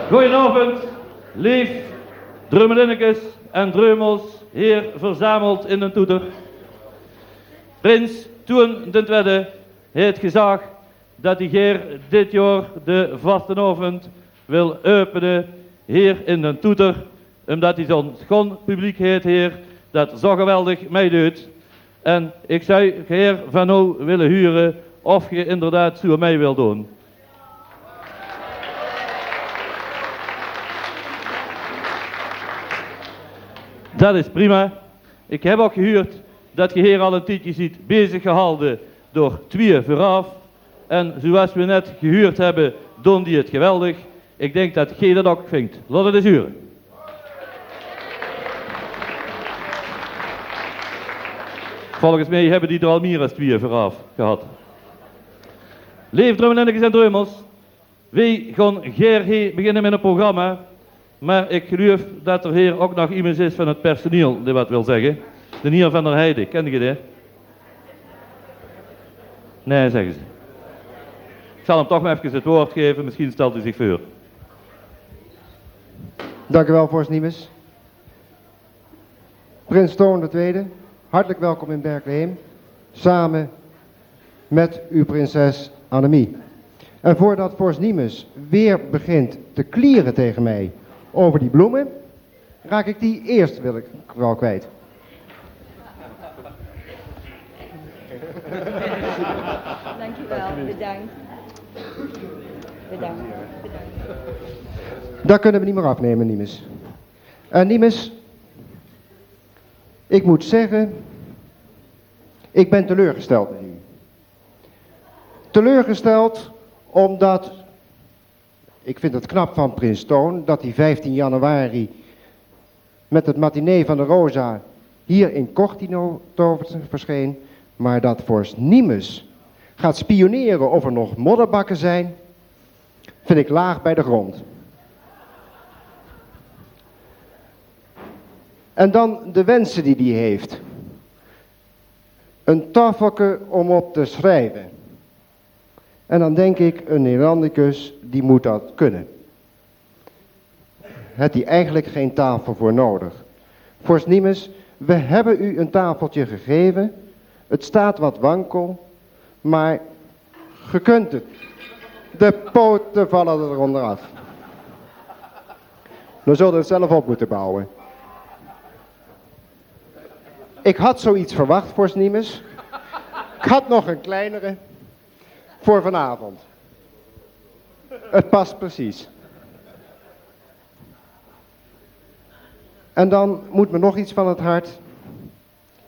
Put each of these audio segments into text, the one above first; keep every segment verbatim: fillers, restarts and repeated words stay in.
Goojenaovend, leef Dreumelinnekes en Dreumels, heer verzameld in den Toeter. Prins Toeën den Twiede heet gezag dat ie geer dit jaor de vastenaovend wil äöpene heer in den Toeter, umdat ie zoe'n schoen publiek heet heer, dat zoe geweldig meiduit. En ik zou geer van ow wille hure of ge inderdaad zoe mei wilt doon. Dat is prima. Ik heb ok gehuurd dat ge heer al een tiedje ziet bezig gehalde door twieë veuraaf. En zoeas we net gehuurd hebbe, doon die het geweldig. Ik denk dat ge dat ok vingt. Laot het ens hure. Volgens mei hebbe die d'r al mier as twieë veuraaf gehad. Leef Dreumelinnekes en Dreumels, we gaon geer hie beginne met het programma, maar ik geluif dat er hie ok nog iemes is van het personeel die wat wil zegge. Den heer Van der Heijden, kende ge die? Nee, zegge ze. Ik zal hem toch maar efkes het woord geve, misschien stelt hij zich veur. Dank u wel, vorst Niemes. Prins Toon de Tweede, hartelijk welkom in Berkelheem, samen met uw prinses Annemie. En voordat vorst Niemes weer begint te klieren tegen mij over die bloemen, raak ik die eerst, wil ik wel kwijt. Dank u wel, bedankt. Bedankt. Bedankt. Dat kunnen we niet meer afnemen, Niemes. En Niemes, ik moet zeggen, ik ben teleurgesteld in u. Teleurgesteld omdat, ik vind het knap van prins Toon dat hij vijftien januari met het matinee van de Rosa hier in Cortino verscheen, maar dat vorst Niemes gaat spioneren of er nog modderbakken zijn, vind ik laag bij de grond. En dan de wensen die hij heeft. Een tafelke om op te schrijven. En dan denk ik, een Nederlandicus, die moet dat kunnen. Heeft hij eigenlijk geen tafel voor nodig. Vorst Niemes, we hebben u een tafeltje gegeven. Het staat wat wankel, maar ge kunt het. De poten vallen er onderaf. Dan zult u het zelf op moeten bouwen. Ik had zoiets verwacht, vorst Niemes. Ik had nog een kleinere voor vanavond. Het past precies. En dan moet me nog iets van het hart.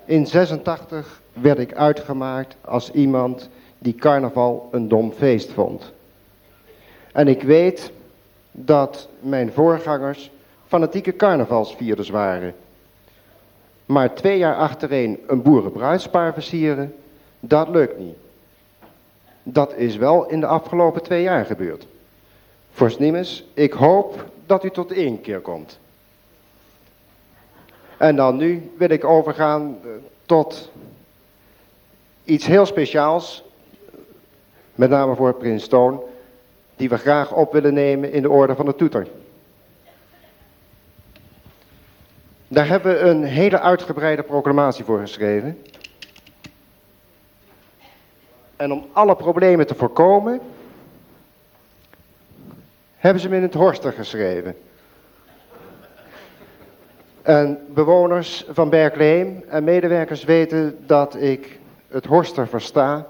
In zesentachtig werd ik uitgemaakt als iemand die carnaval een dom feest vond. En ik weet dat mijn voorgangers fanatieke carnavalsvierders waren. Maar twee jaar achtereen een boerenbruidspaar versieren, dat lukt niet. Dat is wel in de afgelopen twee jaar gebeurd. Vorst Niemes, ik hoop dat u tot inkeer komt. En dan nu wil ik overgaan, eh, tot iets heel speciaals, met name voor prins Toon, die we graag op willen nemen in de orde van de toeter. Daar hebben we een hele uitgebreide proclamatie voor geschreven. En om alle problemen te voorkomen, hebben ze hem in het Horster geschreven. En bewoners van Berkelheem en medewerkers weten dat ik het Horster versta.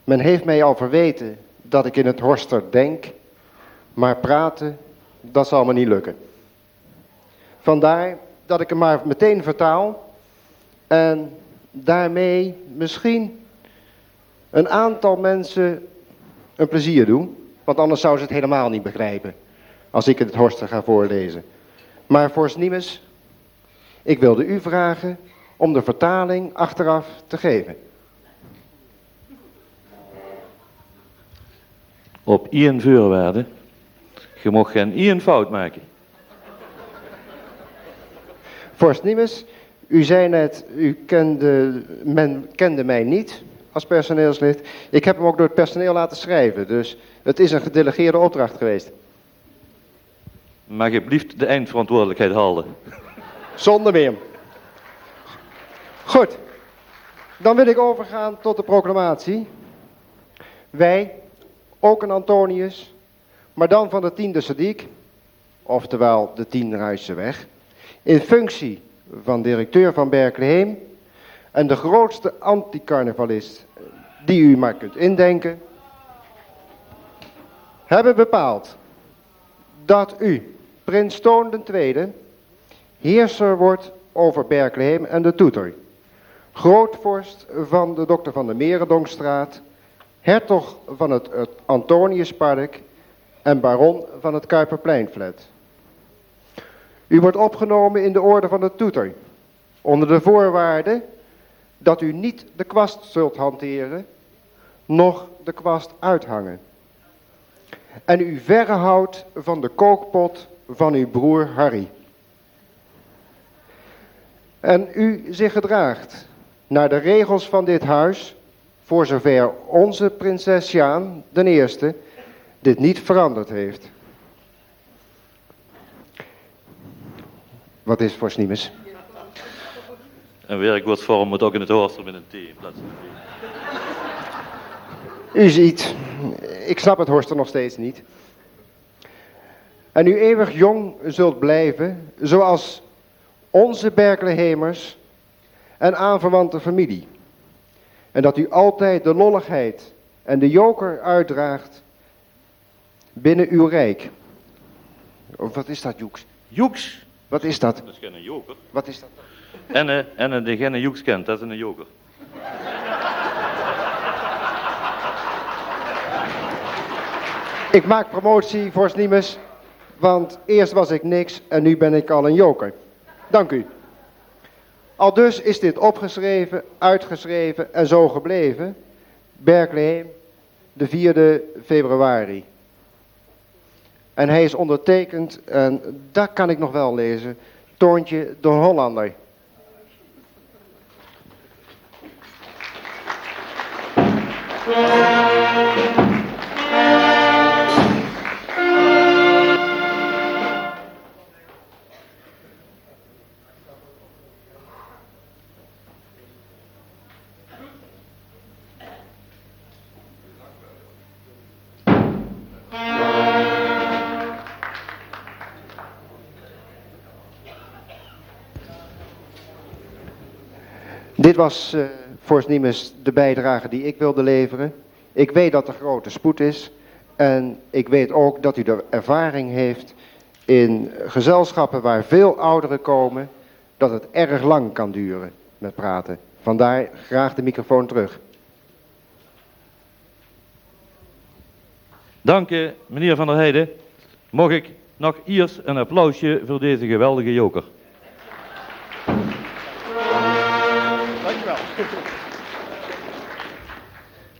Men heeft mij al verweten dat ik in het Horster denk, maar praten, dat zal me niet lukken. Vandaar dat ik hem maar meteen vertaal en daarmee misschien een aantal mensen een plezier doe, want anders zouden ze het helemaal niet begrijpen als ik het Horster ga voorlezen. Maar vorst Niemes, ik wilde u vragen om de vertaling achteraf te geven. Op ien veurwaarde: ge mocht gen ien fout make. Vorst Niemes, u zei net, u kende, men kende mij niet als personeelslid. Ik heb hem ook door het personeel laten schrijven, dus het is een gedelegeerde opdracht geweest. Mer geer blieft de eindverantwoordelijkheid halde. Zónder mieë. Good. Dan wil ik overgaan tot de proclamatie. Wij, ook een Antonius, maar dan van de tiende Sadiek, oftewel de Tienruisseweg, in functie van directeur van Berkelheem en de grootste anticarnavalist die u maar kunt indenken, hebben bepaald dat u, prins Toon de Tweede, heerser wordt over Berkelheem en de Toeter, grootvorst van de Dokter van de Merendonkstraat, hertog van het, het Antoniuspark en baron van het Kuiperpleinflat. U wordt opgenomen in de orde van de Toeter, onder de voorwaarde dat u niet de kwast zult hanteren, noch de kwast uithangen, en u verre houdt van de kookpot van uw broer Harry. En u zich gedraagt naar de regels van dit huis, voor zover onze prinses Sjaan de Eerste dit niet veranderd heeft. Wat is, vorst Nimes? Een werkwoord vorm moet ook in het Horster met een T in plaats van een D. U ziet, ik snap het Horster nog steeds niet. En u eeuwig jong zult blijven, zoals onze Berkelhemers en aanverwante familie. En dat u altijd de lolligheid en de joker uitdraagt binnen uw rijk. Wat is dat, joeks? Joeks? Wat is dat? Dat is geen joker. Wat is dat? En, eh, en, eh, degene joeks kent, dat is een joker. Ik maak promotie, vorst Nimes, want eerst was ik niks en nu ben ik al een joker. Dank u. Aldus is dit opgeschreven, uitgeschreven en zo gebleven. Berkelheem, de vierde februari. En hij is ondertekend, en dat kan ik nog wel lezen, Toontje de Hollander. Dit was, eh, vorst Nimes, de bijdrage die ik wilde leveren. Ik weet dat er grote spoed is. En ik weet ook dat u de ervaring heeft in gezelschappen waar veel ouderen komen, dat het erg lang kan duren met praten. Vandaar graag de microfoon terug. Dank u, meneer Van der Heijden. Mag ik nog eerst een applausje voor deze geweldige joker? Dank u wel.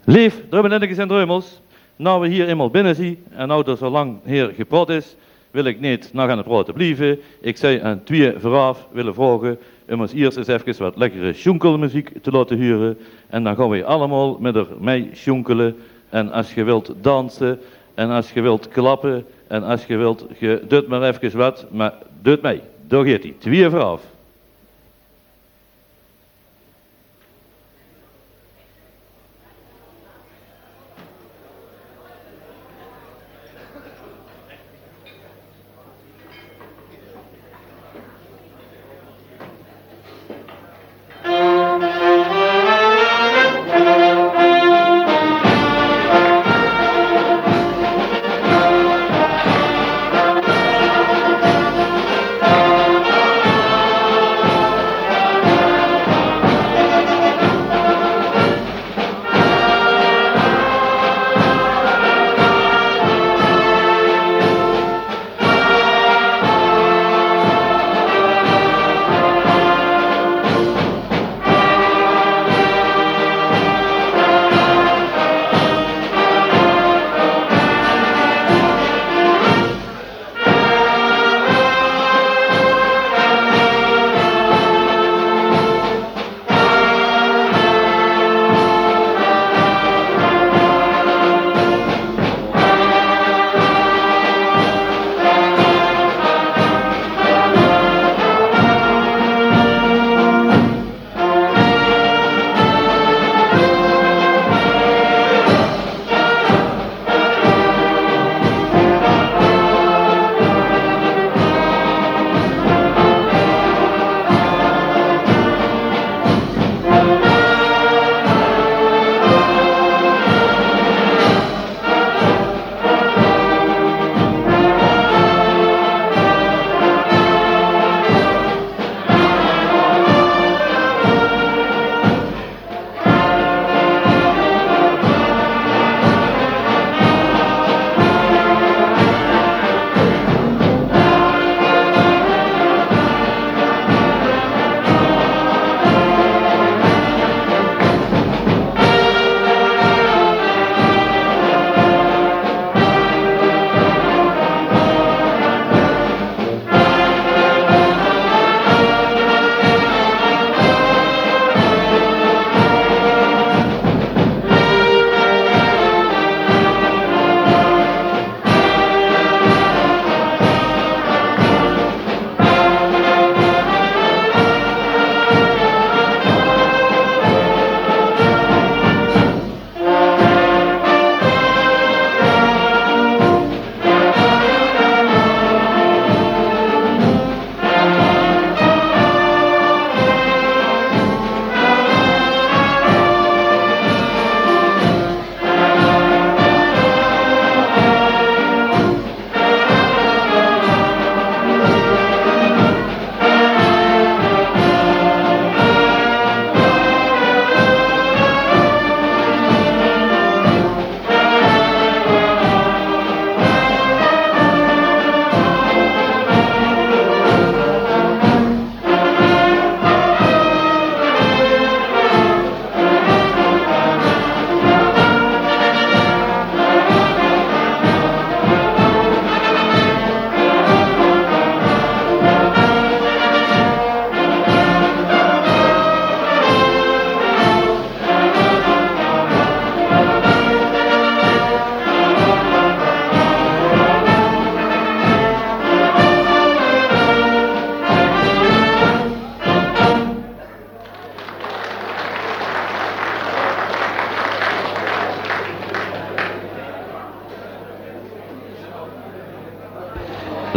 Leef Dreumelinnekes en Dreumels, nou we hier eenmaal binnen zien en nou er zo lang hier gepraot is, wil ik neet nog aan het praote blieve. Ik zou aan twieë veuraaf wille vraoge um os iers ens efkes wat lekkere sjoenkelmeziek te laote hure. En dan gaon we allemaol met er mei sjoenkele. En as ge wilt danse, en as ge wilt klappe, en as ge wilt, ge dut maar efkes wat, maar dut mei. Dao geet ie. Twieë veuraaf.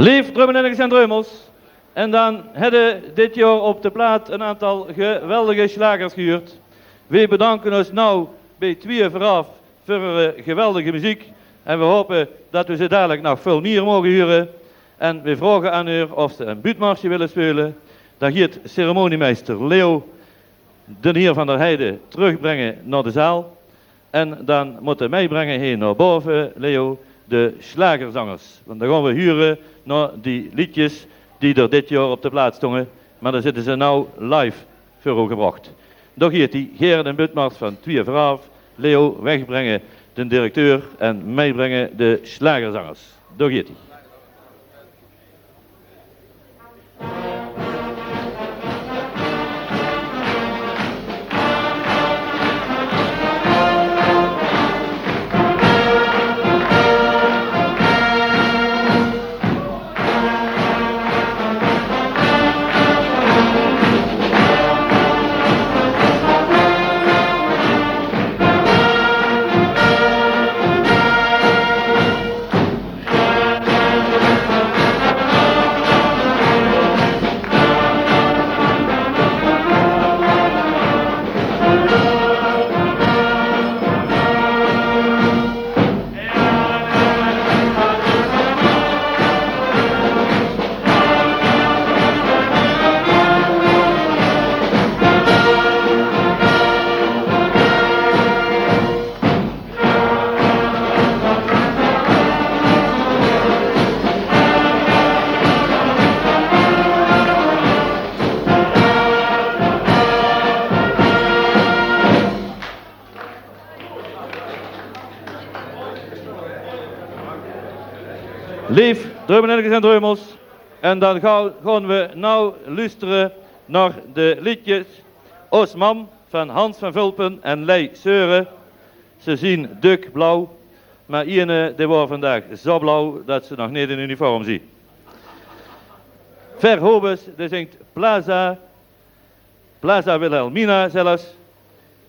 Leef Dreumelinnekes en Dreumels, en dan hedde dit jaor op de plaat een aantal geweldige slagers gehuurd. Weej bedanke os now beej Twieë Veraaf veur de geweldige meziek. En we hope dat we ze dadelijk nog veel mier moge hure. En we vraoge aan eur of ze een buutmarsje wille speule. Dan giet ceremoniemeister Leo den heer Van der Heijden terugbrenge nao de zaal. En dan motte weej brenge heen nao bove, Leo, de slagerzangers. Want dan gaon we hure nao die liedjes die er dit jaor op de plaat stonge. Maar dan zitte ze now live veur ow gebracht. Dao giet ie, Gerard en Butmars van Twieë Veraaf, Leo wegbrenge den directeur en meebrenge de slagerzangers. Dao giet ie. Leef Dreumelinnekes en Dreumels, en dan gaon, gaon we now lustere nao de liedjes Os Mam van Hans van Vulpen en Lei Seuren. Ze zien duk blauw, maar iene, eh, die waor vandaag zo blauw dat ze nog neet in uniform zien. Ver Hobes, die zingt Plaza, Plaza Wilhelmina zelfs.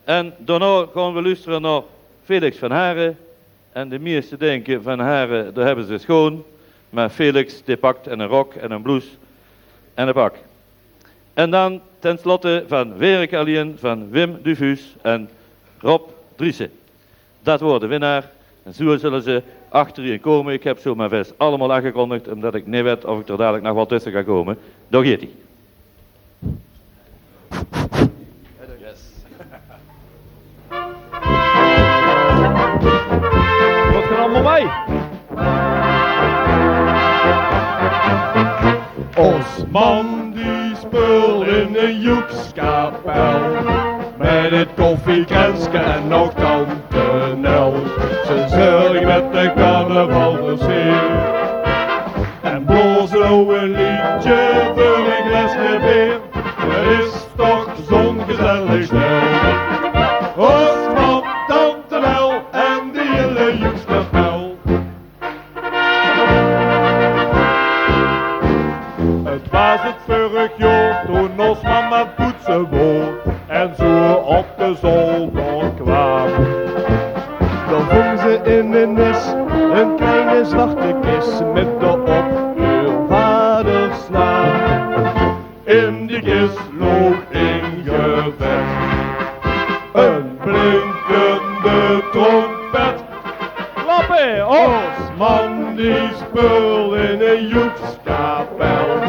En daonao gaon we lustere nao Felix van Haren. En de meeste denke: Van Haren, dao hebbe ze 't schoon. Maar Felix, die pakt en een rok en een bloes en een pak. En dan ten slotte Van Werk Allein van Wim Dufus en Rob Driessen. Dat waor de winnaar. En zo zulle ze achterein kome. Ik heb ze maar vast allemaol aangekondigd, omdat ik neet wet of ik er dadelijk nog waal tusse kan kome. Dao giet ie. Yes. Wat gaan allemaol bij? Os mam die speult in de joekskapel. Met het koffiekrenske en nog tante Nel. Ze zörgen met de carnaval de sfeer. En blaoze now een liedje veur een glaske beer. Het is toch zo'n gezellig stel. Os mam, tante Nel en de hele joekskapel. Het waas het veurig jaor toen os mam aan 't poetse waor en zo op de zolder kwaam. Dan vong ze in de nis een kleine zwarte kis met daarop eur vaders naam. In die kis loog ingevet een blinkende trompet. Klappe, os mam die speult in een joekskapel.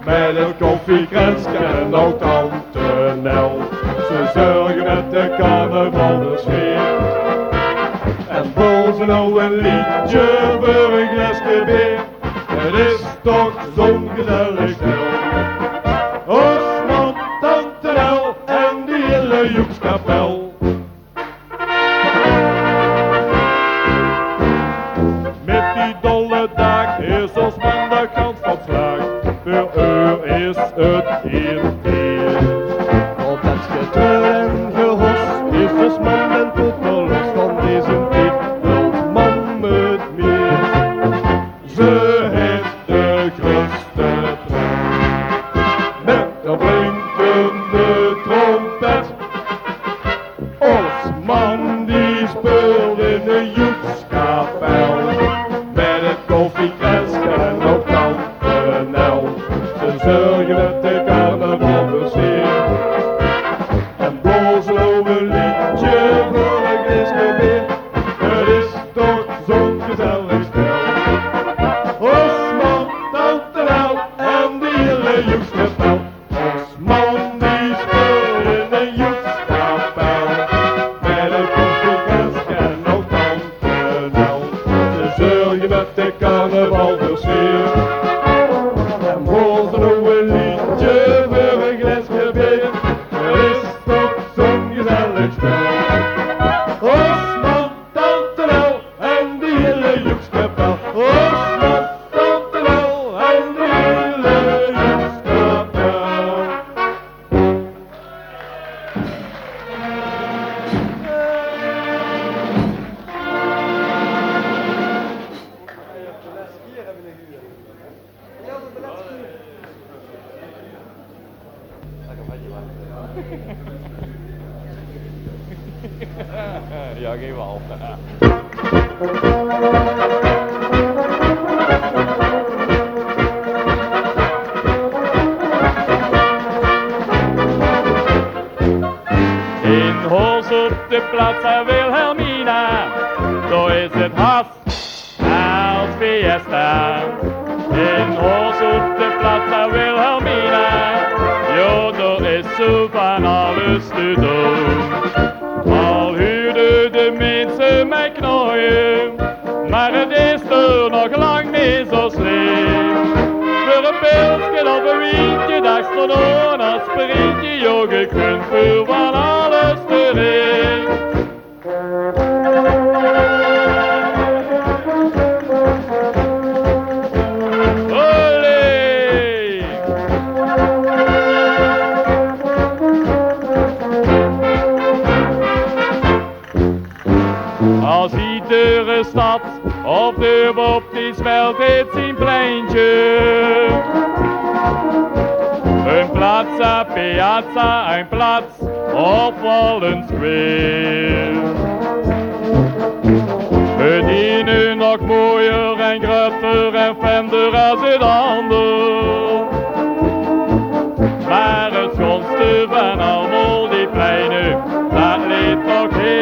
Met het koffiekrenske en nog tante Nel. Ze zörgen met de carnaval de sfeer. En blaoze now een liedje veur een glaske beer. Het is toch zo'n gezellig stel. Os mam, tante Nel en die hele joekskapel. Met die dolle daag is os mam de gans van slaag. Veur eur is het hier feest. Op dat getril en gehos is os mam den totaal los van deze titel. Mam het meest. Ze het de grootste pret. Met de blinkende trompet. Os mam die speult in de joekskapel. Met het koffiekrenske en nog tante Carnaval versteert. En blaoze noe e leedje veur e glaeske beer. 't Is toch zoe'n gezellig spel. Ós mam, tante Nel en de hiele joekskapel. Ós mam die speelt in de joekskapel. Mèt e poes, e glaeske en ouch tante Nel. Ze zörge det de carnaval versteert. En blaoze noe e leedje veur e glaeske beer. 't Is toch zoe'n gezellig spel. Ós mam, tante Nel en de hiele joekskapel. Ós mam, tante Nel en de hiele joekskapel. Jao, geef al. In Hors op de Plaza Wilhelmina, dao is 't haas Fiesta. In Hors op de Plaza Wilhelmina, jao, dao is zoe van alles te doon. Al huurde de minse mej knoeie, mer 't is d'r nog lang neet zoe sleech. Veur e pilske of e wientje, dao is d'r nog 'n aspirientje, jao, ge kunt veur van alles tereech. Olé! Als iedere stad of dörp op die smelt heet zien pleintje. Een plaza, piazza, een plaats of wel een square. Het ene nog mooier en groter en fender als het ander. Maar het schoonste van allemaal die pleinen, dat ligt toch hier.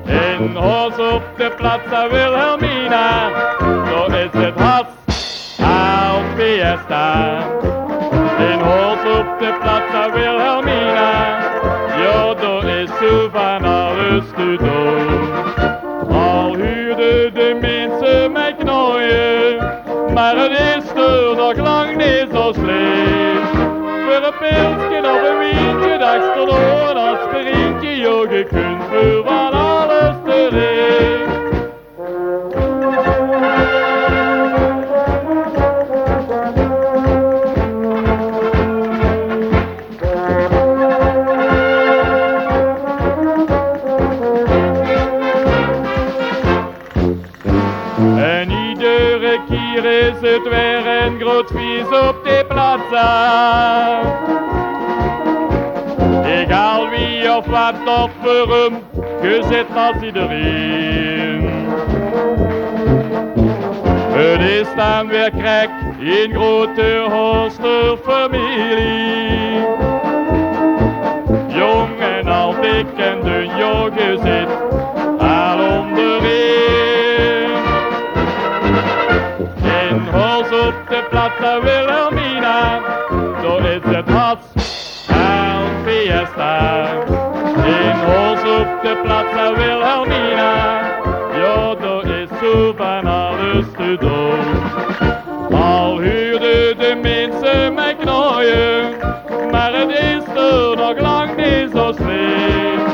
In Hors op de Plaza Wilhelmina, daar is het hart al fiesta. In Hors op de Plaza Wilhelmina, ja, daar is zo van alles te doen. Al huurde de minse mej knoeie, maar het is d'r nog lang neet zoe sleech. Veur e pilske of e wientje, dao is d'r nog 'n aspirientje, ja, ge kunt veur van alles tereech. En iedere kier is het weer een groot feest op de plaza. Egaal wie of wat of waorum, ge zit als iedereen. Het is dan weer krek in grote Horster familie. Jong en al, dik en dun, ja, ge zit al ondereen. In Hors op de Plaza Wilhelmina, daar is het hart al fiesta. In Hors op de Plaza Wilhelmina, ja, daar is zo van alles te doen. Al huurde de minse mej knoeie, maar het is d'r nog lang neet zoe sleech.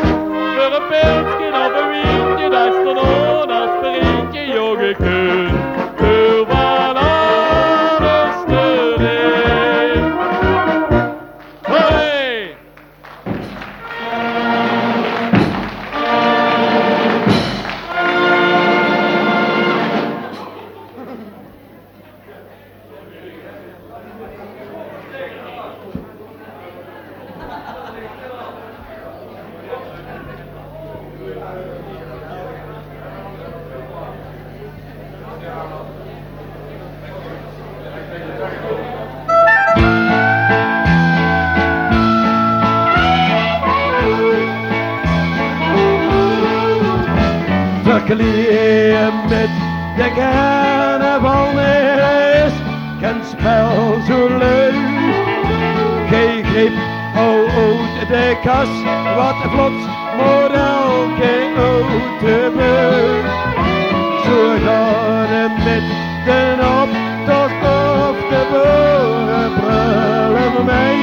Veur e pilske of e wientje, dao is d'r nog 'n aspirientje, ja, ge kunt veur van alles tereech. Hoi! Kleie mit de carnaval, neet is gen spel zo leuk. Geej greep al oet de kas, wat vlot modelke oet de beuk. Zo gaon 't mit den optoch of de boere brullen mei,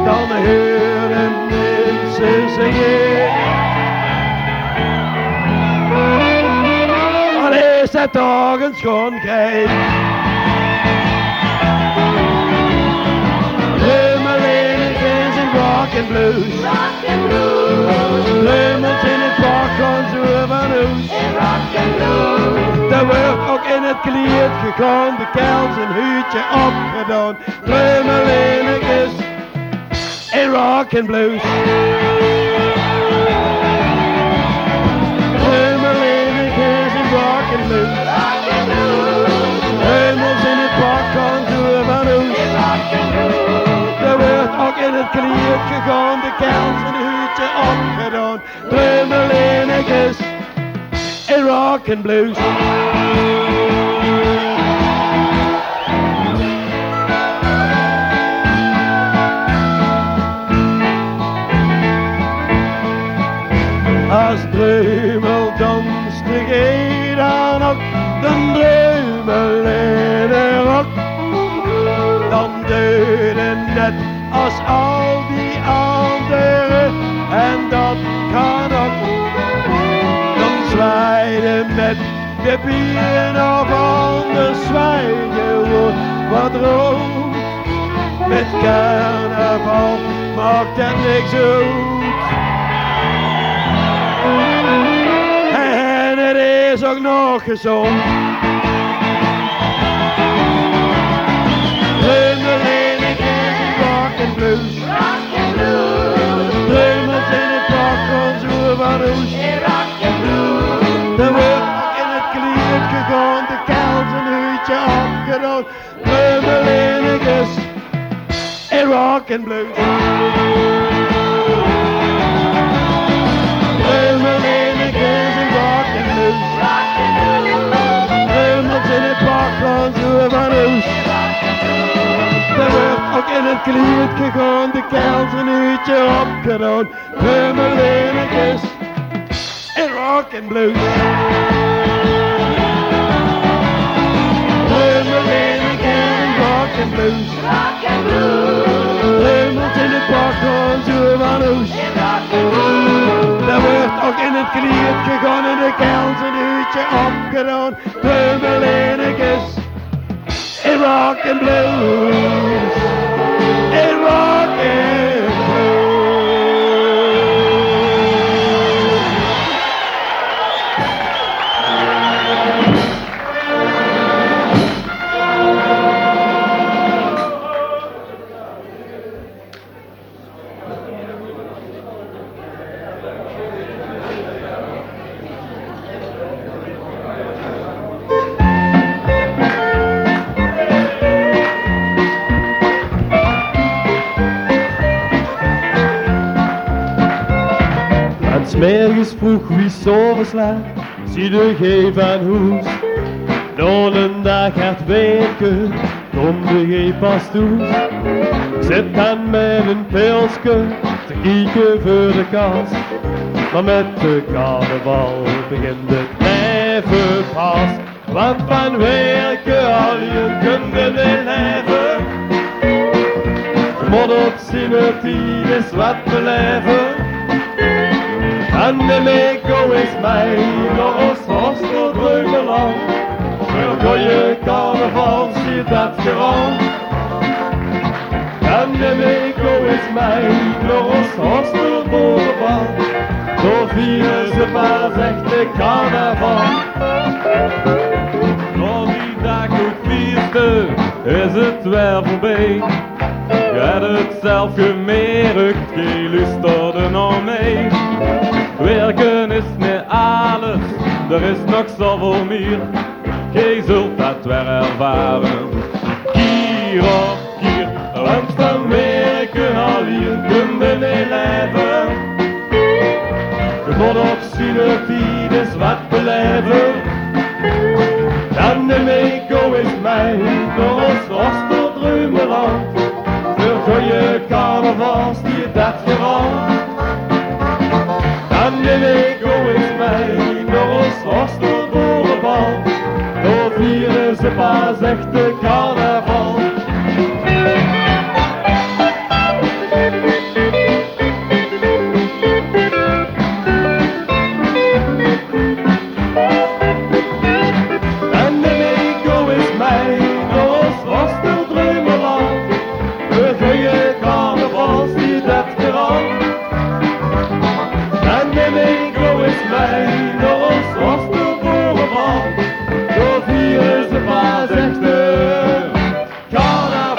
dan heure minse zinge. Allee, zet toch ens schoon geit. Dreumelinne is in rock and blues. Dreumels in 't pak gaon zoe van hoes. D'r wuuert ouk in 't kleid gegaon, de kels en huudje opgedaon. Dreumelinnekes in rock and blues. Dreumelinnekes in rock and blues. Dreumels in 't pak gaon zoe van hoes. D'r wuuert ouk in 't kleid gegaon, de kels en huudje opgedaon. Dreumelinnekes in rock and blues. As dreumel danste geej dan ouk den dreumel in de rok. Dan deujde net as al die andere, en dat kan ouk. Dan zwaaide mit de bieën of anders zwaaide woe wat rood. Mit carnaval maak det niks oet. En 't is ouk nog gezond. Dreumelinnekes in rock and blues. Dreumels in 't pak gaon zoe van hoes. D'r wuuert ouk in 't kleid gegaon, de kels en huudje opgedaon. Dreumelinnekes in rock and blues. Dreumelinnekes in rock and blues. Dreumels in 't pak gaon zoe van hoes. D'r wuuert ouk in 't kleid gegaon, de kels en huudje opgedaon. Dreumelinnekes in rock and blues. Dreumelinnekes in rock and blues. Dreumels in 't pak gaon zoe van hoes. D'r wuuert ouk in 't kleid gegaon en de kels en huudje opgedaon. Dreumelinnekes in rock and blues. In rock and blues. En 's mergens vroeg wie 's aoves laat, ziede geej van hoes. Nao 'nen daag hard wirke, kómde geej pas thoes. Zit dan mit ein pilske te kieke veur de kas. Mer mit de carnaval begint 't laeve pas. Want van wirke allein kónde neet laeve. Mót op zien tied ins wat belaeve. En de Meko is mei nao ós Horster Dreumeland. Veur gooje carnaval zit dat garant. En de Meko is mei nao ós Horster Boerebal. Dao viere ze pas echte carnaval. Nao die daag good fieste is 't weer veurbie. Geej höbt 't zelf gemirk, geej loesterde nao mei. Wirke is neet alles, d'r is nog zoväöl mier. Geej zult dat weer ervare. Kier op kier, want van wirke allein kónde neet laeve. Mót op zien tied ins wat Vast die det geval. En de week gauw is mei nao ós hostel boerebal. Dao viere ze pas echte carnaval. En de week gauw is mei nao ós hostel Dreumeland. Veur goeie carnaval is det geval. En de week gauw is mei nao ós hostel boerebal. Dao viere ze pas echte carnaval.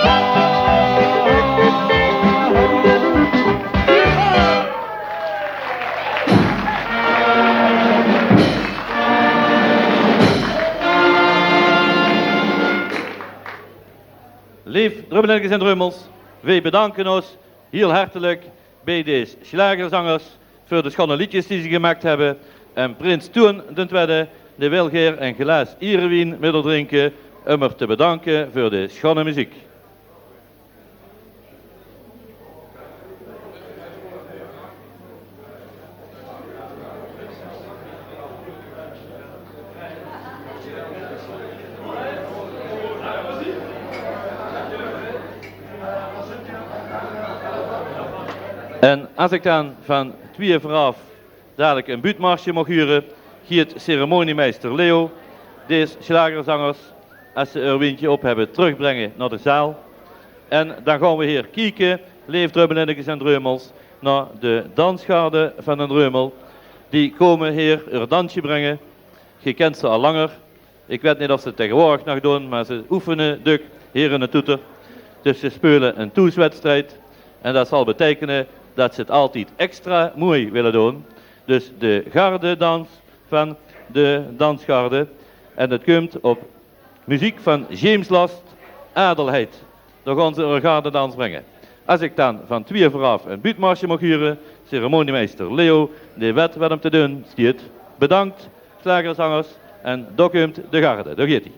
Leef Dreumelennekes en Dreumels, weej bedanke ós hiel hertelik beej de sjlagerzangers veur de sjone leedjes die ze gemaak hebbe. En prins Toeën d'n Twiede, dae wil gaer ein glaas ierewien mit ós drinke, um ós te bedanke veur de sjone meziek. En as ik dan van twieë veuraaf dalik ein buutmarsje maag hure, giet ceremoniemeister Leo dees sjlagerzangers, as ze eur windje op hebbe, trökbrenge nao de zaal. En dan gaon we heer kieke, leef Dreumelennekes en Dreumels, nao de dansgarde van d'n Dreumel. Die kome heer eur dansje brenge. Ge kent ze al langer. Ik wet neet of ze 't taegewoordig nog doon, maar ze oefene dök heer in 't Toeter. Dus ze speule ein toeswedstrijd. En det zal beteikene det ze 't altied extra moei wille doon. Dus de gardedans van de dansgarde. En det kump op meziek van James Last, Adelheid. Dao gaon ze eur gardedans brenge. As ik dan van twieë veuraaf ein buutmarsje maag hure, ceremoniemeister Leo, dae wet waat 'm te doon steit. Bedankt, sjlagerzangers, en dao kump de garde. Dao geit ie.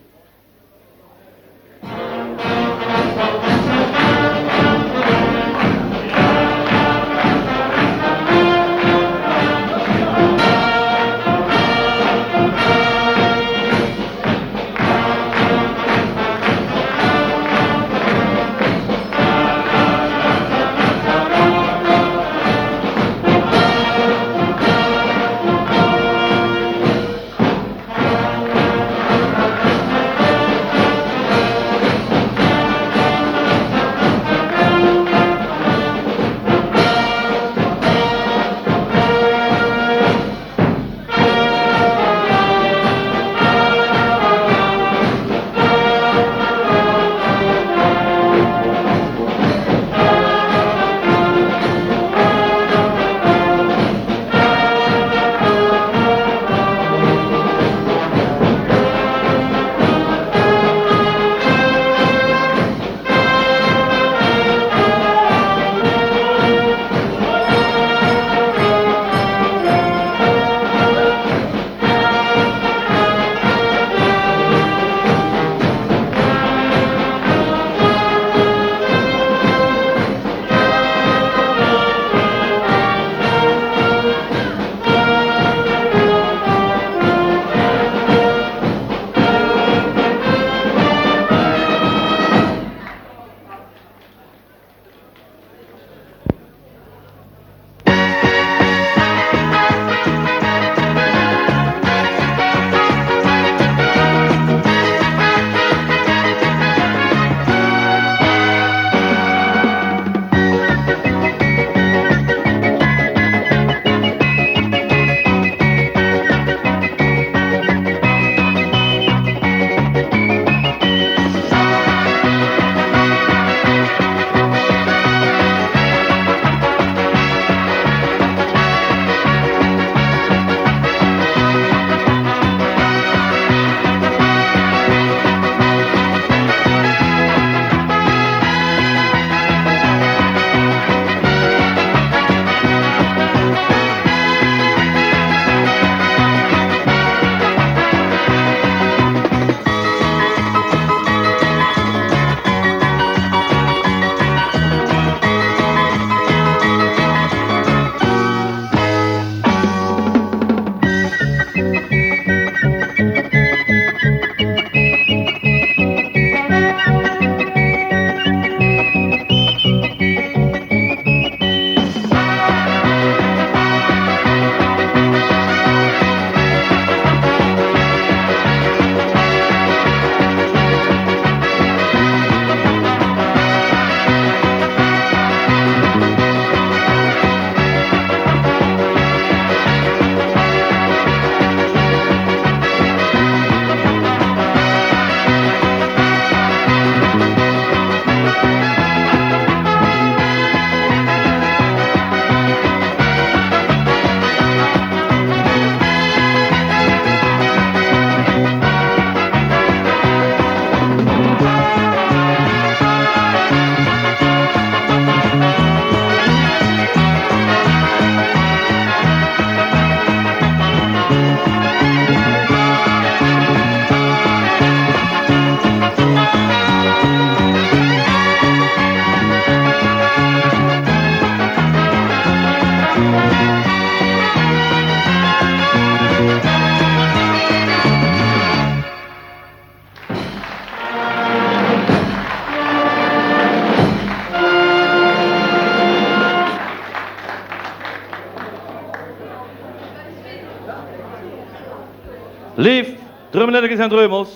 Leef Dreumelinnekes en Dreumels,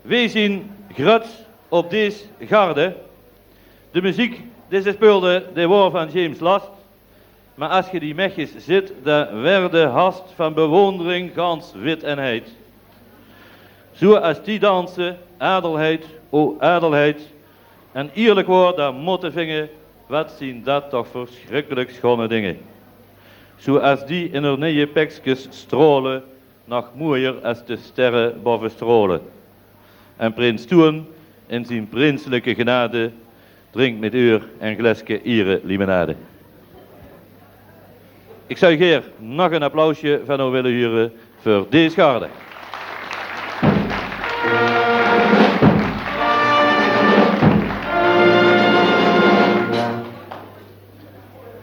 weej zien gruuts op dees garde. De meziek die ze speulde, die woor van James Last. Mer as ge die mechjes zit, dan werde hast van bewondering gans wit en heit. Zoe as die danse, adelheid, o adelheid, en ierlik woor, dan motte vinge, wat zien dat toch verschrikkelik schone dinge. Zoe as die in heur neje pekskes straole, nog mojer as de sterre bove Straole. En prins Toeën in zien prinselike genade drinkt mit eur en gleske iere limonade. Ik zou geer nog een applausje van ow wille hure veur dees garde.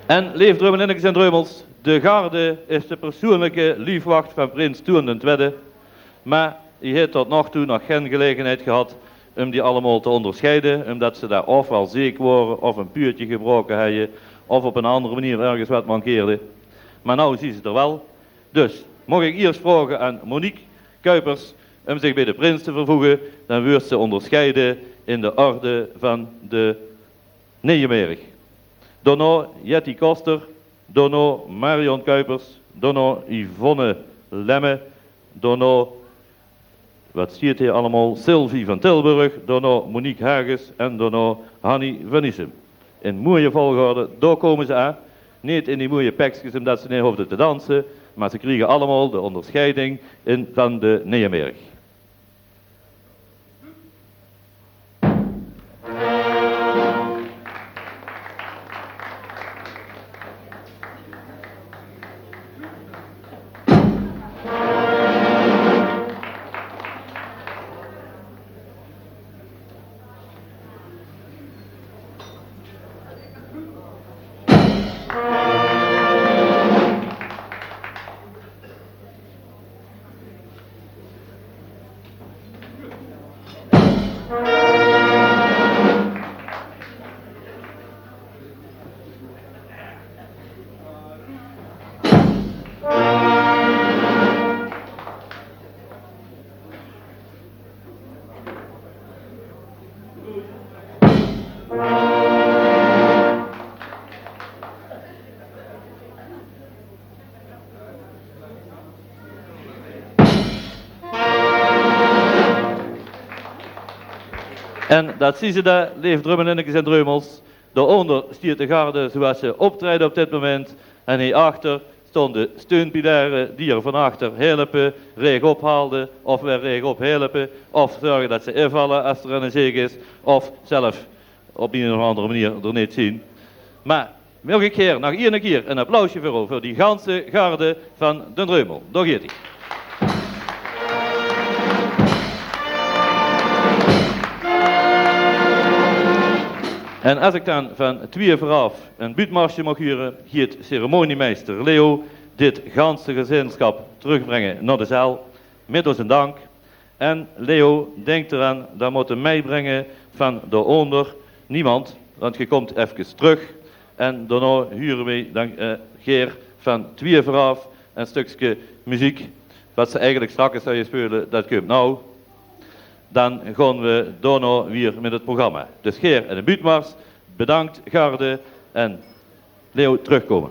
En leef Dreumelinnekes en Dreumels, de garde is de persoenlijke liefwacht van prins Toeën den Twedde. Mer ie het tot nog toe nog gen gelegenheid gehad um die allemaol te onderscheide, umdat ze dao of waal zeek wore, of een puutje gebroke hadde, of op een andere manier ergens wat mankeerde. Mer now zien ze d'r waal. Dus, moch ik iers vroge aan Monique Kuipers um zich beej de prins te vervoege, dan wuurt ze onderscheide in de orde van de Nejemerg. Daonao Jetty Koster, daonao Marion Kuipers, daonao Yvonne Lemme, daonao, wat stiet hie allemaol, Sylvie van Tilburg, daonao Monique Hages en daonao Hanny van Issem. In moeie volgorde, dao kome ze aan. Neet in die moeie pekskes, umdat ze neet hoofde te danse, mer ze kriege allemaol de onderscheiding in, van de Nejemerg. En dat zien ze dao, leef Dreumelinnekes en Dreumels. Daoonder stiet de garde zoeas ze optreide op dit moment. En hie achter staon de steunpilare die er van achter helpe, reegop halde, of weer reegop helpe, of zörge dat ze invalle as er een zeek is, of zelf op een of andere manier er neet zien. Mer moch ik geer nog ene kier een applausje veur, veur die ganse garde van den Dreumel. Dao geet ie. En as ik dan van twieë veuraaf een buutmarsje moch hure, geet ceremoniemeister Leo dit ganse gezinschap terugbrenge nao de zaal. Mit ozen dank. En Leo, dink d'raan, dan motte meibrenge van daoonder niemand, want ge komt efkes terug. En daonao hure we dan, eh, geer van twieë veuraaf een stukske meziek. Wat ze eigenlijk straks zouje speule, dat kump now. Dan gaon we daonao weer mit het programma. Dus geer en de buutmars, bedankt garde en Leo terugkomen.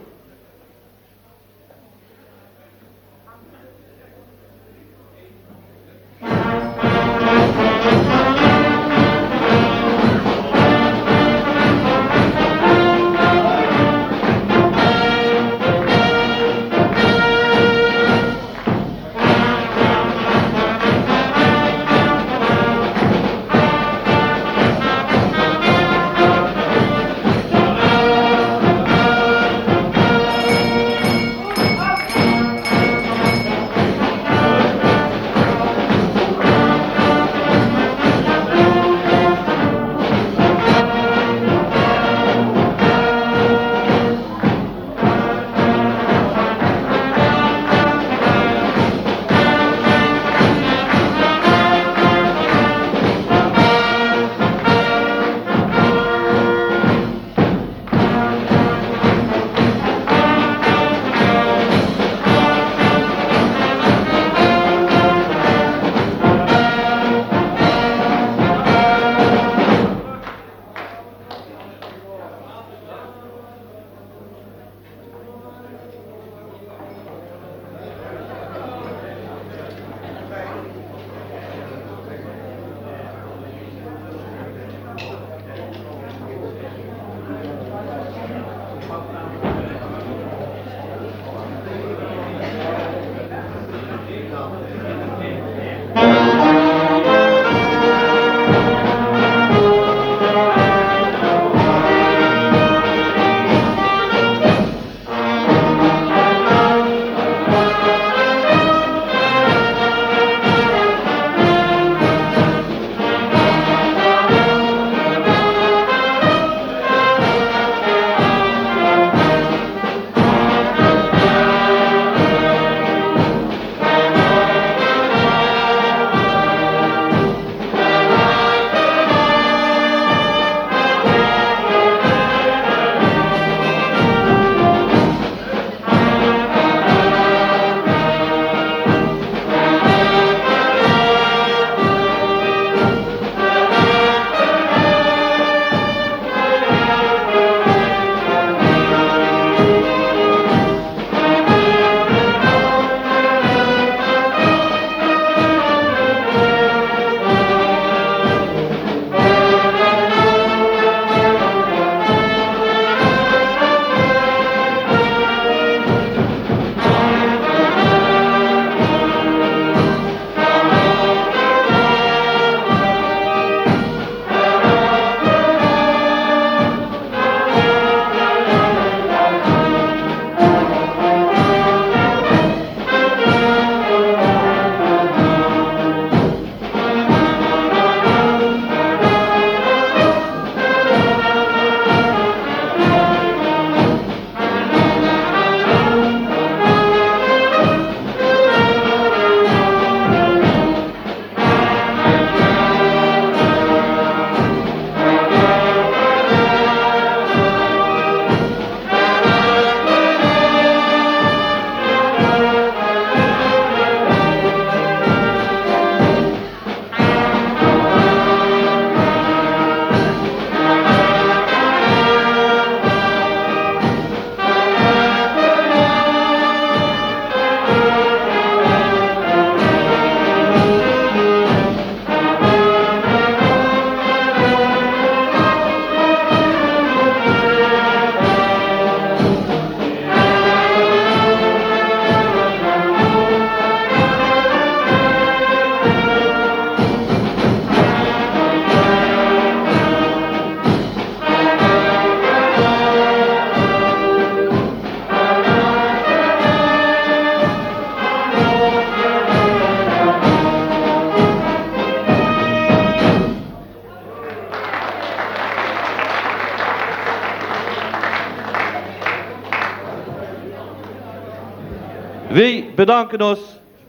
Weej bedanke ós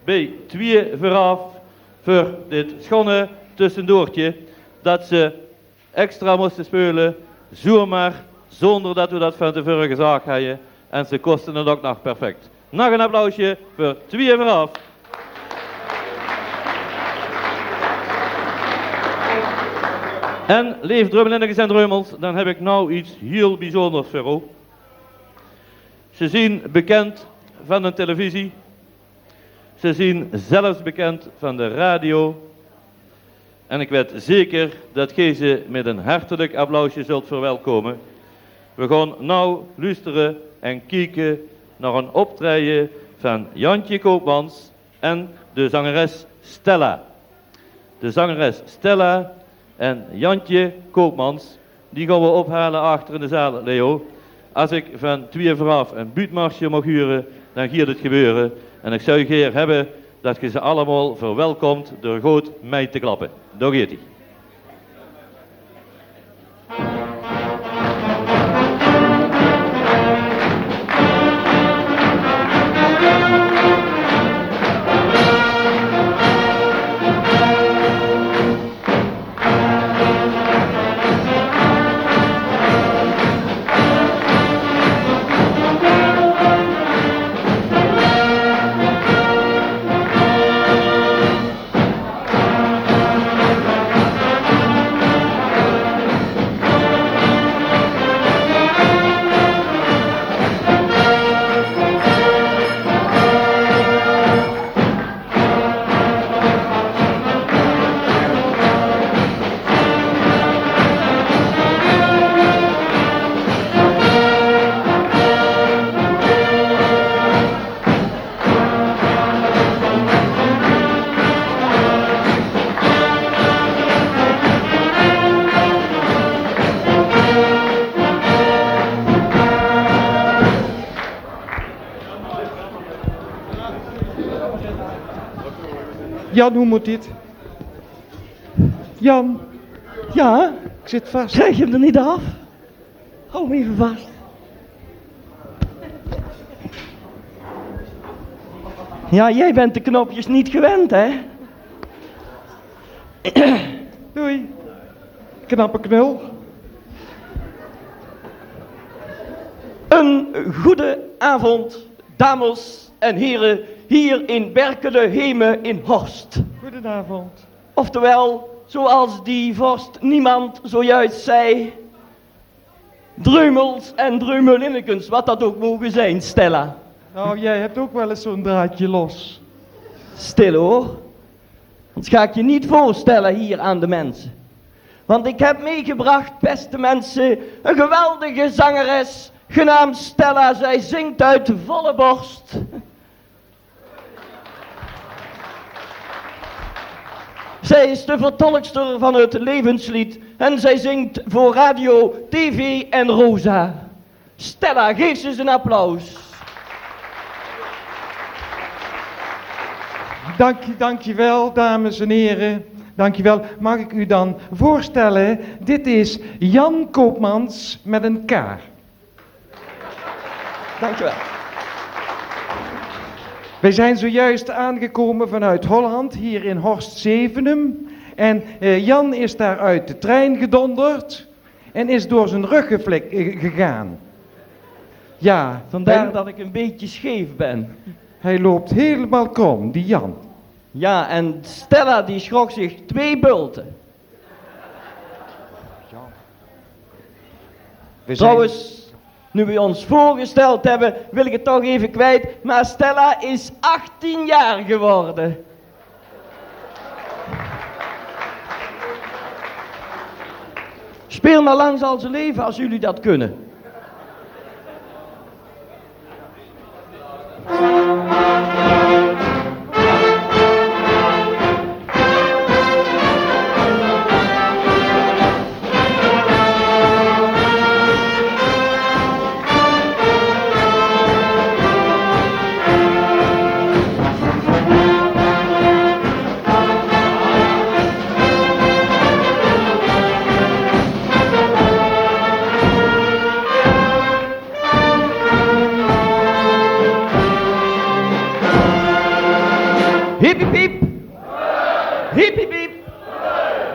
beej Twieë Veuraaf veur dit schónne tössendoortje det ze extra móste speule, zoeëmaar, zónger det we det van te veure gezag hadde. En ze koste het ok nog perfect. Nog ein applausje veur Twieë Veuraaf. En leef Dreumelinnekes en Dreumels, dan heb ik now iets hiel bezónders veur ow. Ze zien bekend van de televisie. Ze zien zelfs bekend van de radio. En ik wet zeker det geej ze met ein hartelik applausje zult verwelkome. We gaon now luustere en kieke nao ein optraeje van Jantje Koopmans en de zangeres Stella. De zangeres Stella en Jantje Koopmans, die gaon we ophale achter in de zaal, Leo. As ik van Twieë Veuraaf ein buutmarsje maag hure, dan giet het gebeure. En ik zou gaer hebbe det ge ze allemaol verwelkomt door good mei te klappe. Dao geet ie. Jan, hoe moet dit? Jan. Ja? Ik zit vast. Krijg je hem er niet af? Hou hem even vast. Ja, jij bent de knopjes niet gewend, hè? Doei. Knappe knul. Een goede avond, dames en heren, hier in Berkele Heme in Horst. Goedenavond. Oftewel, zoals die vorst Niemand zojuist zei, Dreumels en Dreumelinnekes, wat dat ook mogen zijn, Stella. Nou, jij hebt ook wel eens zo'n draadje los. Stil hoor. Anders ga ik je niet voorstellen hier aan de mensen. Want ik heb meegebracht, beste mensen, een geweldige zangeres, genaamd Stella. Zij zingt uit volle borst. Zij is de vertolkster van het levenslied en zij zingt voor radio, tv en Rosa. Stella, geef ze eens een applaus. Dank, dankjewel, dames en heren. Dankjewel. Mag ik u dan voorstellen? Dit is Jan Koopmans met een K. Dankjewel. Wij zijn zojuist aangekomen vanuit Holland, hier in Horst Zevenum. En eh, Jan is daar uit de trein gedonderd en is door zijn rug geflik-, eh, gegaan. Ja, vandaar dat ik een beetje scheef ben. Hij loopt helemaal krom, die Jan. Ja, en Stella die schrok zich twee bulten. Trouwens, nu we ons voorgesteld hebben, wil ik het toch even kwijt, maar Stella is achttien jaar geworden. Speel maar Lang zal ze leven als jullie dat kunnen.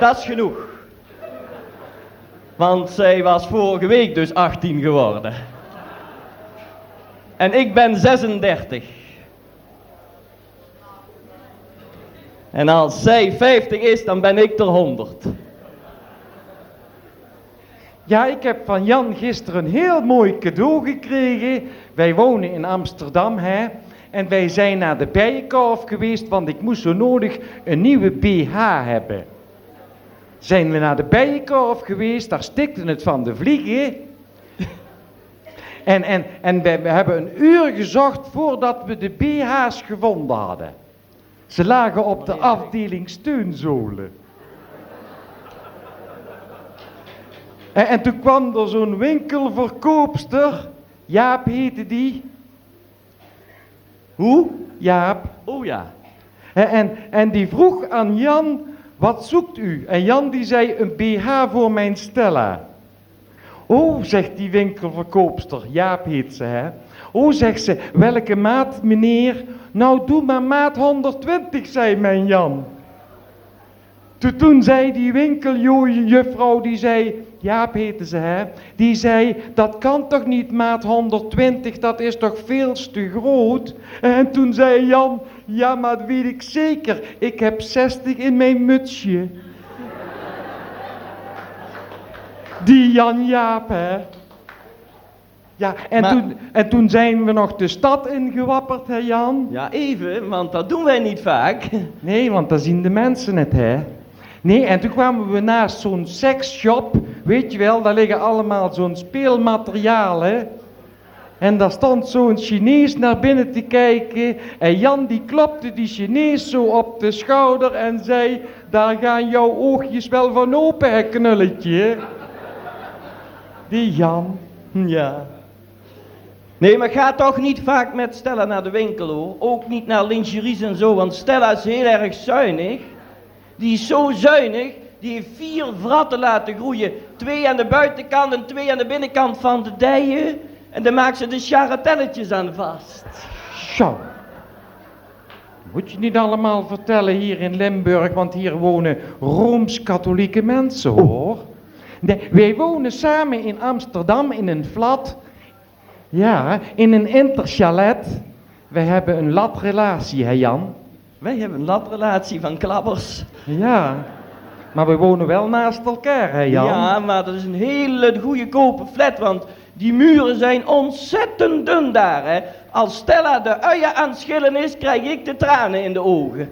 Dat is genoeg. Want zij was vorige week dus achttien geworden. En ik ben zesendertig. En als zij vijftig is, dan ben ik er honderd. Ja, ik heb van Jan gisteren een heel mooi cadeau gekregen. Wij wonen in Amsterdam, hè. En wij zijn naar de Bijenkorf geweest, want ik moest zo nodig een nieuwe B H hebben. Zijn we naar de Bijenkorf geweest, daar stikte het van de vliegen. En, en, en we, we hebben een uur gezocht voordat we de B H's gevonden hadden. Ze lagen op de afdeling steunzolen. En, en toen kwam er zo'n winkelverkoopster, Jaap heette die. Hoe? Jaap. Oh ja. En, en, en die vroeg aan Jan: "Wat zoekt u?" En Jan die zei: "Een B H voor mijn Stella." "Oh," zegt die winkelverkoopster, Jaap heet ze, hè. "Oh," zegt ze, "welke maat, meneer?" "Nou, doe maar maat honderdtwintig," zei mijn Jan. Toen, toen zei die winkeljuffrouw, die zei, Jaap heette ze, hè, die zei: "Dat kan toch niet, maat honderdtwintig, dat is toch veel te groot?" En toen zei Jan: "Ja, maar dat weet ik zeker, ik heb zestig in mijn mutsje." Die Jan Jaap, hè. Ja, en, maar toen, en toen zijn we nog de stad ingewapperd, hè Jan? Ja, even, want dat doen wij niet vaak. Nee, want daar zien de mensen het, hè? Nee, en toen kwamen we naast zo'n seksshop, weet je wel, daar liggen allemaal zo'n speelmateriaal, hè? En daar stond zo'n Chinees naar binnen te kijken. En Jan die klopte die Chinees zo op de schouder en zei: "Daar gaan jouw oogjes wel van open, hè, knulletje." Die Jan. Ja. Nee, maar ga toch niet vaak met Stella naar de winkel, hoor. Ook niet naar lingeries en zo, want Stella is heel erg zuinig. Die is zo zuinig, die heeft vier vratten laten groeien. Twee aan de buitenkant en twee aan de binnenkant van de dijen. En daar maakt ze de charretelletjes aan vast. Zo. Moet je niet allemaal vertellen hier in Limburg, want hier wonen rooms-katholieke mensen, hoor. Nee, wij wonen samen in Amsterdam in een flat. Ja, in een interchalet. Wij hebben een latrelatie, hè Jan? Wij hebben een latrelatie van klappers. Ja, maar we wonen wel naast elkaar, hè Jan? Ja, maar dat is een hele goedkope flat, want die muren zijn ontzettend dun daar, hè. Als Stella de uien aan het schillen is, krijg ik de tranen in de ogen.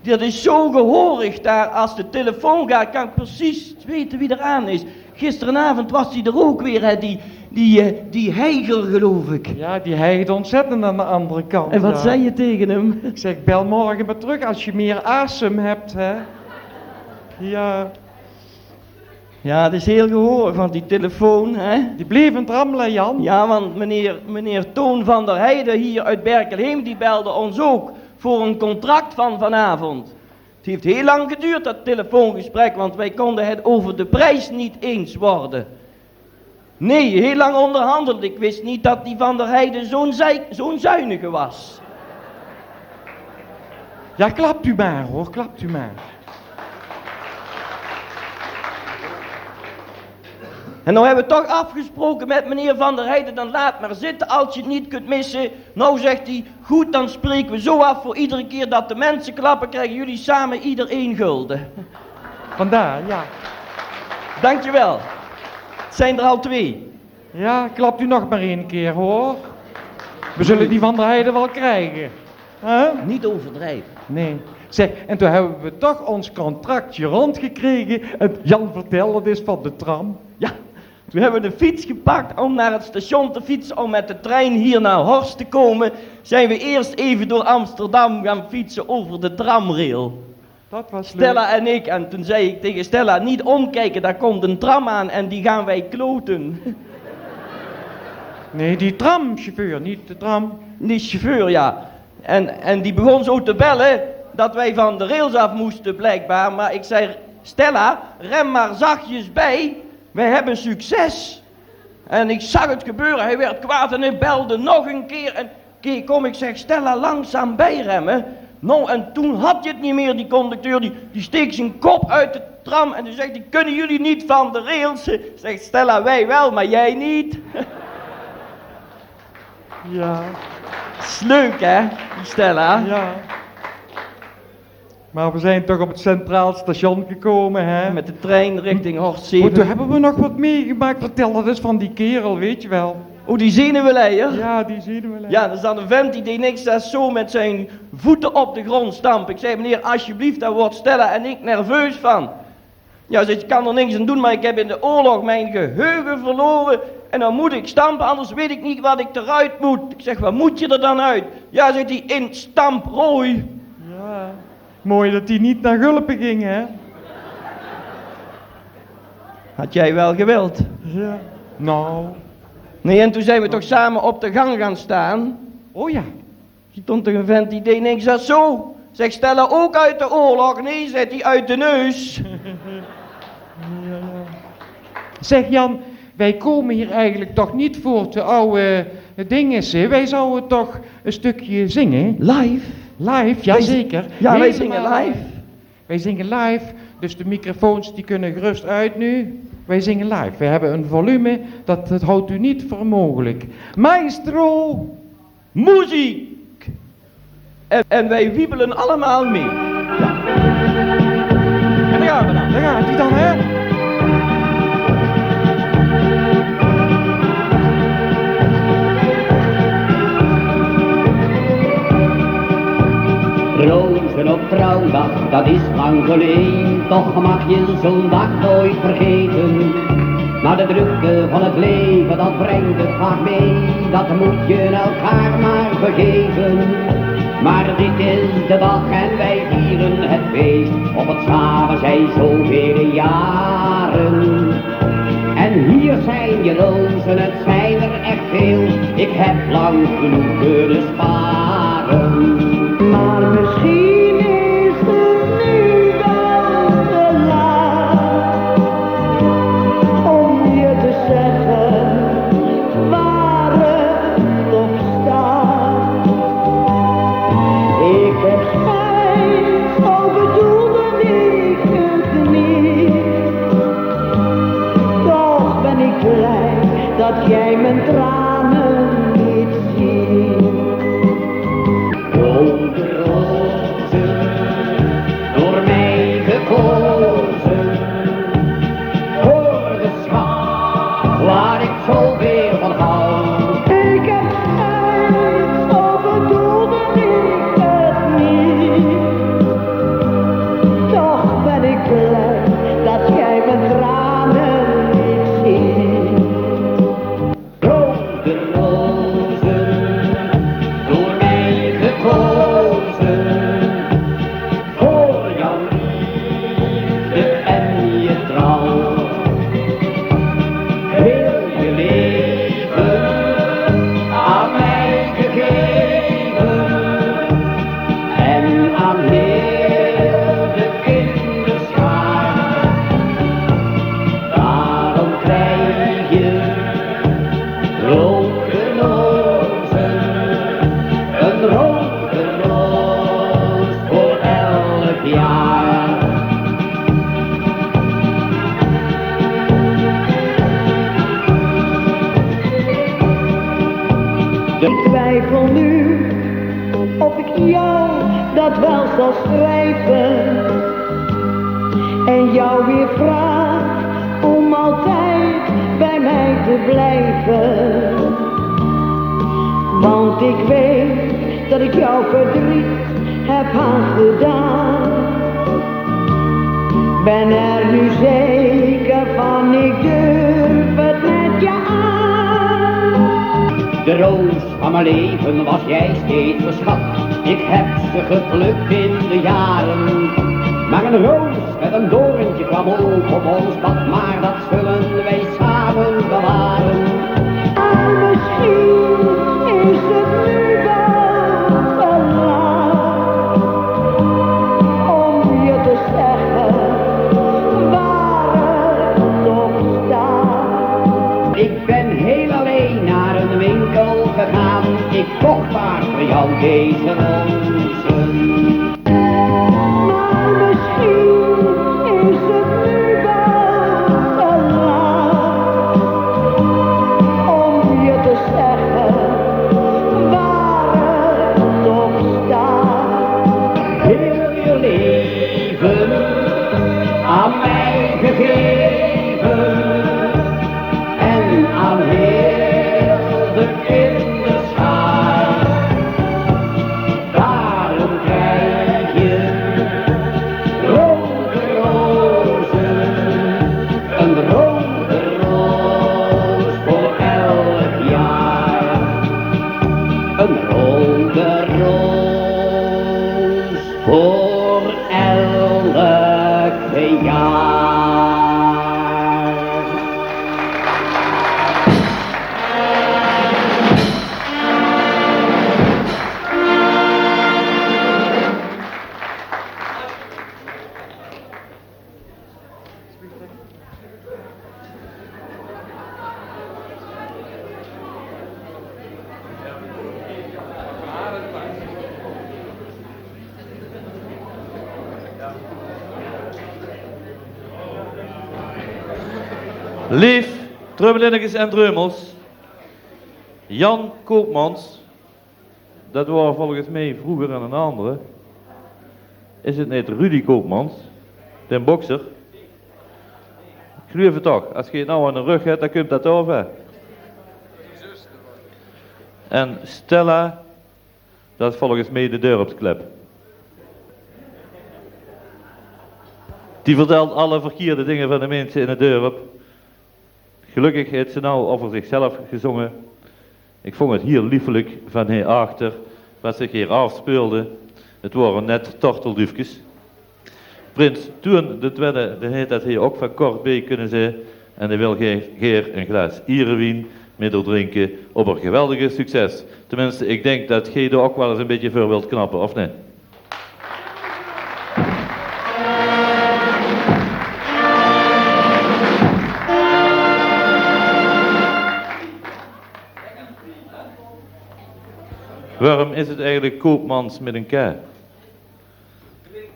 Dat is zo gehoorig daar. Als de telefoon gaat, kan ik precies weten wie er aan is. Gisterenavond was hij er ook weer, hè, die, die, eh, die Heiger, geloof ik. Ja, die hijgt ontzettend aan de andere kant. En wat zei je tegen hem? Ik zeg: "Bel morgen maar terug als je meer asem hebt, hè." Ja. Ja, het is heel gehoorig, want die telefoon, hè? Die bleef aan 't rammele, Jan. Ja, want meneer, meneer Toon van der Heijden hier uit Berkelheem, die belde ons ook voor een contract van vanavond. Het heeft heel lang geduurd, dat telefoongesprek, want wij konden het over de prijs niet eens worden. Nee, heel lang onderhandeld. Ik wist niet dat die Van der Heijden zo'n zei-, zo'n zuinige was. Ja, klapt u maar, hoor, klapt u maar. En nou hebben we toch afgesproken met meneer Van der Heijden: "Dan laat maar zitten als je het niet kunt missen." Nou, zegt hij: "Goed, dan spreken we zo af: voor iedere keer dat de mensen klappen, krijgen jullie samen ieder één gulden." Vandaar, ja. Dankjewel. Het zijn er al twee. Ja, klapt u nog maar één keer, hoor. We zullen die Van der Heijden wel krijgen. Hè? Niet overdrijven. Nee. Zeg, en toen hebben we toch ons contractje rondgekregen. En Jan vertelde dus van de tram. Ja, toen hebben we de fiets gepakt om naar het station te fietsen, om met de trein hier naar Horst te komen. Zijn we eerst even door Amsterdam gaan fietsen over de tramrail. Dat was leuk. Stella en ik. En toen zei ik tegen Stella: "Niet omkijken, daar komt een tram aan en die gaan wij kloten." Nee, die tramchauffeur, niet de tram. Die chauffeur, ja. En, en die begon zo te bellen dat wij van de rails af moesten, blijkbaar. Maar ik zei: "Stella, rem maar zachtjes bij. Wij hebben succes." En ik zag het gebeuren, hij werd kwaad en hij belde nog een keer. En keer kom ik, zeg: "Stella, langzaam bijremmen." Nou, en toen had je het niet meer, die conducteur, die, die steek zijn kop uit de tram en die zegt: "Kunnen jullie niet van de rails?" Zegt Stella: "Wij wel, maar jij niet." Ja. Is leuk, hè, die Stella? Ja. Maar we zijn toch op het Centraal Station gekomen, hè? Met de trein richting Horst Zeven. Toen hebben we nog wat meegemaakt. Vertel dat eens van die kerel, weet je wel. Oh, die zenuwleier? Ja, die zenuwleier. Ja, er zat een vent, die deed niks, dat zo met zijn voeten op de grond stampen. Ik zei: "Meneer, alsjeblieft, daar wordt Stella en ik nerveus van." "Ja," zegt, "ik kan er niks aan doen, maar ik heb in de oorlog mijn geheugen verloren. En dan moet ik stampen, anders weet ik niet wat ik eruit moet." Ik zeg: "Wat moet je er dan uit?" "Ja," zegt hij, "in stamprooi." Ja. Mooi dat hij niet naar Gulpen ging, hè? Had jij wel gewild. Ja. Nou. Nee, en toen zijn we toch samen op de gang gaan staan. Oh ja. Stond er een vent, die deed niks als zo. Zeg: "Stella ook uit de oorlog?" "Nee," zegt hij, "uit de neus." Zeg Jan, wij komen hier eigenlijk toch niet voor te ouwe dingen, hè? Wij zouden toch een stukje zingen? Live? Live, jazeker. Ja, wij zingen live. Wij zingen live, dus de microfoons die kunnen gerust uit nu. Wij zingen live. We hebben een volume, dat, dat houdt u niet voor mogelijk. Maestro! Muziek! En, en wij wiebelen allemaal mee. Ja. En daar gaan we dan. Daar gaat hij dan, hè? Rozen op trouwdag, dat is lang geleden. Toch mag je zo'n dag nooit vergeten. Maar de drukte van het leven, dat brengt het vaak mee. Dat moet je elkaar maar vergeven. Maar dit is de dag en wij vieren het feest. Op het samen zijn zoveel jaren. En hier zijn je rozen, het zijn er echt veel. Ik heb lang genoeg kunnen sparen. Maar misschien is het nu wel te laat om je te zeggen waar het op staat. Ik heb spijt, zo bedoelde ik het niet. Toch ben ik blij dat jij mijn tranen niet ziet. Rode rozen, door mij gekozen, voor de schat waar ik zoveel van hou. Ik heb spijt, zo bedoelde ik het niet. Toch ben ik blij dat jij mijn tranen niet ziet. Rode rozen, door mij gekozen, voor jouw liefde en je trouw. Heel je leven aan mij gegeven en aan heel de kinderschaar. Daarom krijg je rode rozen, een rode roos voor elk jaar. Ik twijfel nu of ik jou dat wel zal schrijven en jou weer vraag om altijd bij mij te blijven. Want ik weet dat ik jou verdriet heb aangedaan. Ben er nu zeker van, ik durf het met je aan. De roos van mijn leven was jij steeds verschat. Ik heb ze geplukt in de jaren. Maar een roos met een doorntje kwam ook op ons pad. Maar dat zullen wij samen bewaren. En misschien is het nu wel te laat om je te zeggen waar het op staat. Ik ben heel alleen naar een winkel gegaan. Ik kocht maar voor jou deze rozen. Leef Dreumelinnekes en Dreumels, Jan Koopmans, det waor volges mich vreuger 'nen andere. Is 't neet Rudy Koopmans, den bokser? Ich geluif 't toch. Es geej 't now aan de rögk höbt, dan kump det dao, hè. En Stella, det is volges mich de dörpsklep. Die vertèlt alle verkierde dinger van de minse in 't dörp. Gelökkig haet ze now euver zichzelf gezónge. Ich vónj 't hiel liefelik van hie achter, waat zich hie aafspeulde. 't Waore net torteldufkes. Prins Toeën de Twiede, dae haet det hie ouch van kort bie kónne zeen. En dae wil gaer, gaer ein glaas ierewien mit häör drinke op häör geweldige succes. Tenminste, ich dink det geej dao ouch waal ins ein bietje veur wilt knappe, of neet? Waorum is 't eigelik Koopmans mit ein K? Det, det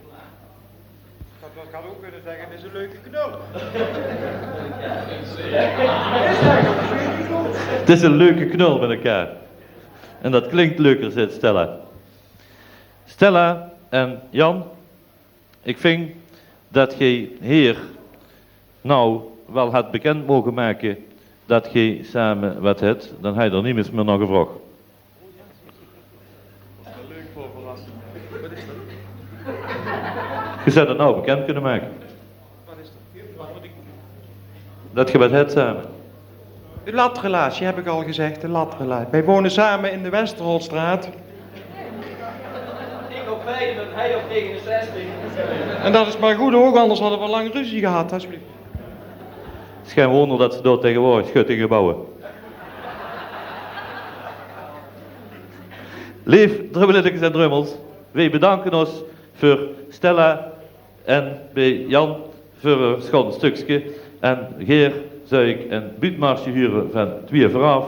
had ouch kónne zègke, 't is ein leuke knul. 't Is ein leuke knul mit ein K. En det klink leuker, zaet Stella. Stella en Jan, ich vinj det geej hie now waal hadt bekènd moge make det geej same waat höbt, dan haw d'r nemes mier nao gevraog. Geej zouwt 't now bekènd kónne make. Det geej waat höbt same. De latrelatie, heb ik al gezegd, de latrelatie. Wij wonen samen in de Westerholtstraat. Ik op vijfenvijftig, hij op negenenzestig. En dat is maar goed ook, anders hadden we lang ruzie gehad, alsjeblieft. 't Is gein wónder det ze dao taengewoordig sjöttinge bouwe. Leef Dreumelinnekes en Dreumels, weej bedanke ós veur Stella en bie Jan veur e sjoon stökske. En gaer zów ik e buutmarsje hure van Twieë Veur Aaf.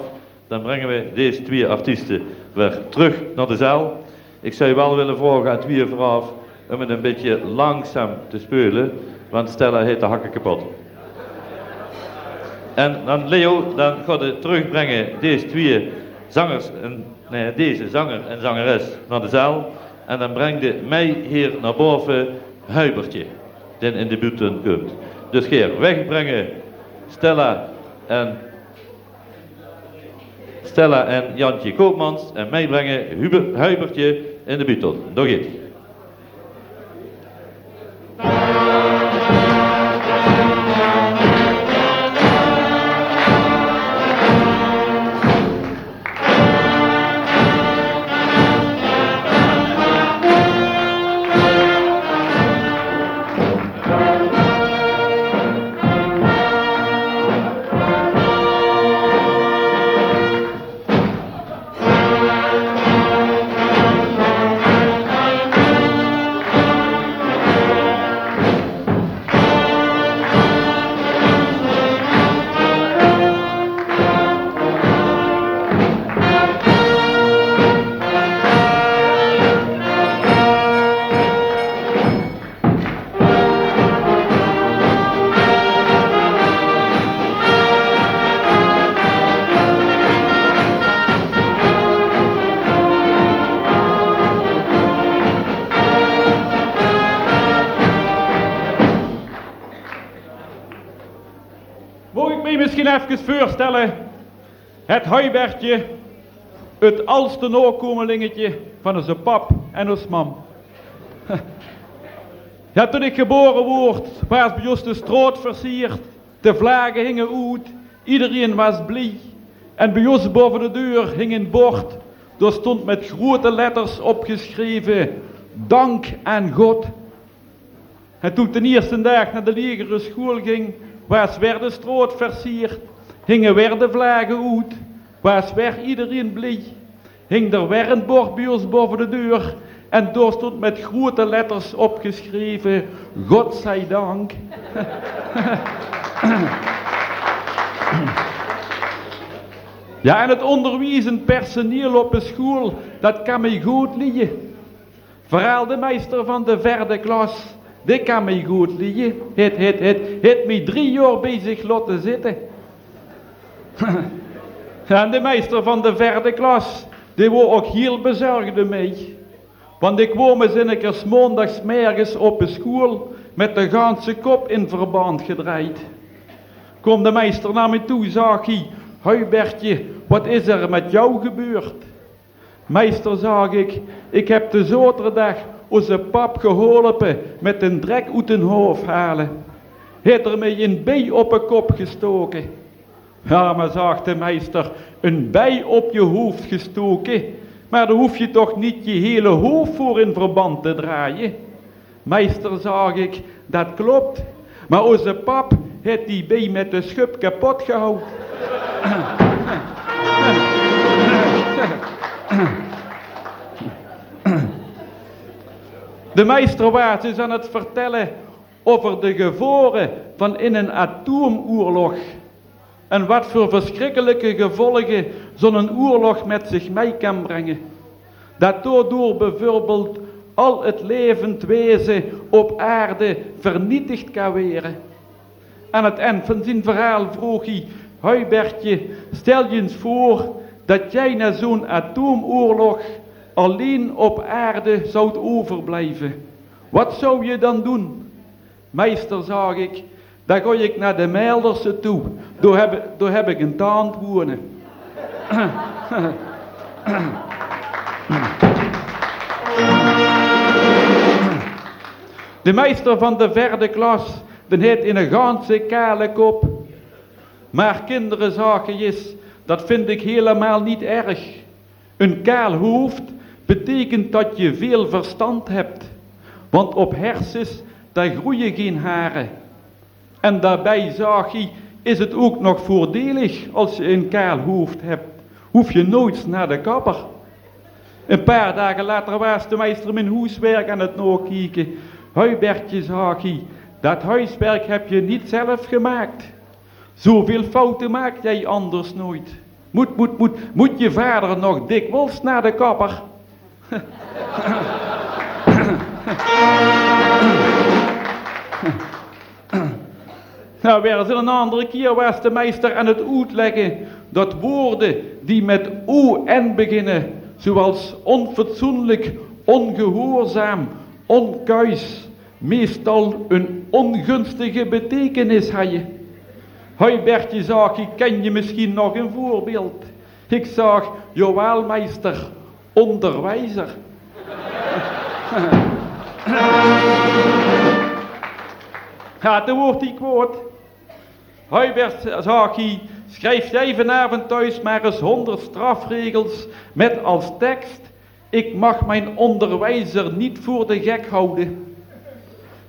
Dan brenge we dees twieë artieste weer trök nao de zaal. Ik zou waal wille vraoge aan Twieë Veur Aaf um 't e bietje langzaam te speule, want Stella haet de hakke kepot. En dan Leo, dan gaot ge trökbrenge dees twieë zangers en, nee, deze zanger en zangeres nao de zaal. En dan brengde mej hie nao bove Huibertje, den in de buuttuin kump. Dus gaer wegbrenge Stella en Stella en Jantje Koopmans en mej brenge Hube-, Huibertje in de buuttuin. Dao geit ie. Maag ik mej misschien efkes veurstelle? Het Huibertje, het alste naokomelingetje van ozze pap en ós mam. Ja, toen ik gebore woort, waas bie ós de straot versierd, de vlage hinge oet, iedereen waas blie. En bie ós bove de deur hing ein bord, dao stond met groete letters opgeschreve: Dank aan God. En toen ik den iersten daag nao de liegere schoel ging, waas weer de straot versierd, hinge weer de vlage oet, waas weer iedereen blie. Hing d'r weer ein bord bie ós bove de deur en dao stond met groete letters opgeschreve: Godzijdank. Ja, en het onderwijzend personeel op de schoel, det kan mej good lieje. Veural de meister van de verde klas, Dae kan mej good lieje. Haet, haet, haet, haet mej drie jaor bej zich laote zitte. En de meister van de verde klas, dae woor ok hiel bezörg um mej. Want ik woor me zinnekers maondags mergens op de schoel met de ganse kop in verband gedrejd. Koom de meister nao mej toe, zag ie: "Huibertje, wat is er met jou gebeurd?" "Meister," zag ik, "ik heb de zaoterdag oze pap geholpe met den drek oet den hoof hale. Haet er mej een bej op de kop gestoke." "Ja, maar," zag de meister, "een bej op je hoofd gestoke, maar daar hoef je toch niet je hele hoofd voor in verband te draaien." "Meister," zag ik, "dat klopt, maar oze pap haet die bej met de schup kapot gehaold." De meister waas dus aan het vertelle over de gevore van in een atoomoorlog. En wat voor verschrikkelijke gevolge zo'n oorlog met zich mee kan brengen. Dat daardoor bijvoorbeeld al het levend wezen op aarde vernietigd kan were. Aan het eind van zien verhaal vroog ie: "Huibertje, stel je eens voor dat jij na zo'n atoomoorlog alleen op aarde zoudt overblijven. Wat zou je dan doen?" "Meister," zag ik, "dan gooi ik naar de Melderse toe. Daar heb, daar heb ik een tand wonen." De meister van de verde klas, den haet een ganse kale kop. "Maar kinderen," zag ie, "is, dat vind ik helemaal niet erg. Een kaal hoofd betekent dat je veel verstand hebt, want op hersens, daar groeien geen haren. En daarbij," zag ie, "is het ook nog voordelig als je een kaal hoofd hebt. Hoef je nooit naar de kapper." Een paar dagen later waas de meister mien hoeswerk aan het naokieke. "Huibertje," zag ie, "dat huiswerk heb je niet zelf gemaakt. Zoveel fouten maak jij anders nooit. Moet, moet, moet, moet je vader nog dikwijls naar de kapper?" Nou, weer eens een andere keer waas de meister aan het oetlegge dat woorden die met O N beginnen, zoals onfatsoenlijk, ongehoorzaam, onkuis, meestal een ongunstige betekenis hadden. "Huibertje," zag ie, "ken je misschien nog een voorbeeld?" Ik zag: "Jawel, meister, onderwijzer." Ja, toen woort ie kwaod. "Huibert," zag ie, "schrijf jij vanavond thuis maar eens honderd strafregels met als tekst: ik mag mijn onderwijzer niet voor de gek houden."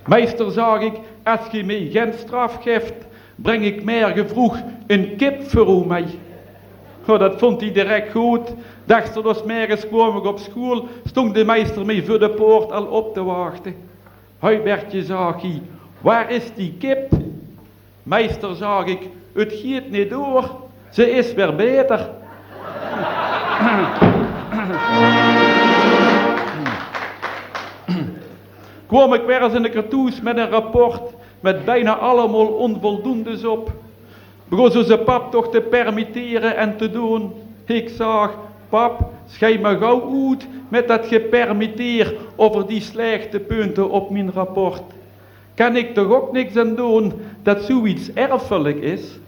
"Meister," zag ik, "als ge mij geen straf geeft, breng ik morgen vroeg een kip voor u mee." Oh, dat vond ie direct good. Daags d'r 's mergens kwaam ik op school, stong de meister mij voor de poort al op te wachten. "Huibertje," zag ie, "waar is die kip?" "Meister," zag ik, "het giet niet door. Ze is weer beter." Kwaam ik weer eens in de kartoes met een rapport met bijna allemaal onvoldoendes op. Begós oze pap toch te permitteren en te doen. Ik zag: "Pap, schei maar gauw oet met dat gepermitteer over die slechte punten op mijn rapport. Kan ik toch ook niks aan doen dat zoiets erfelijk is?"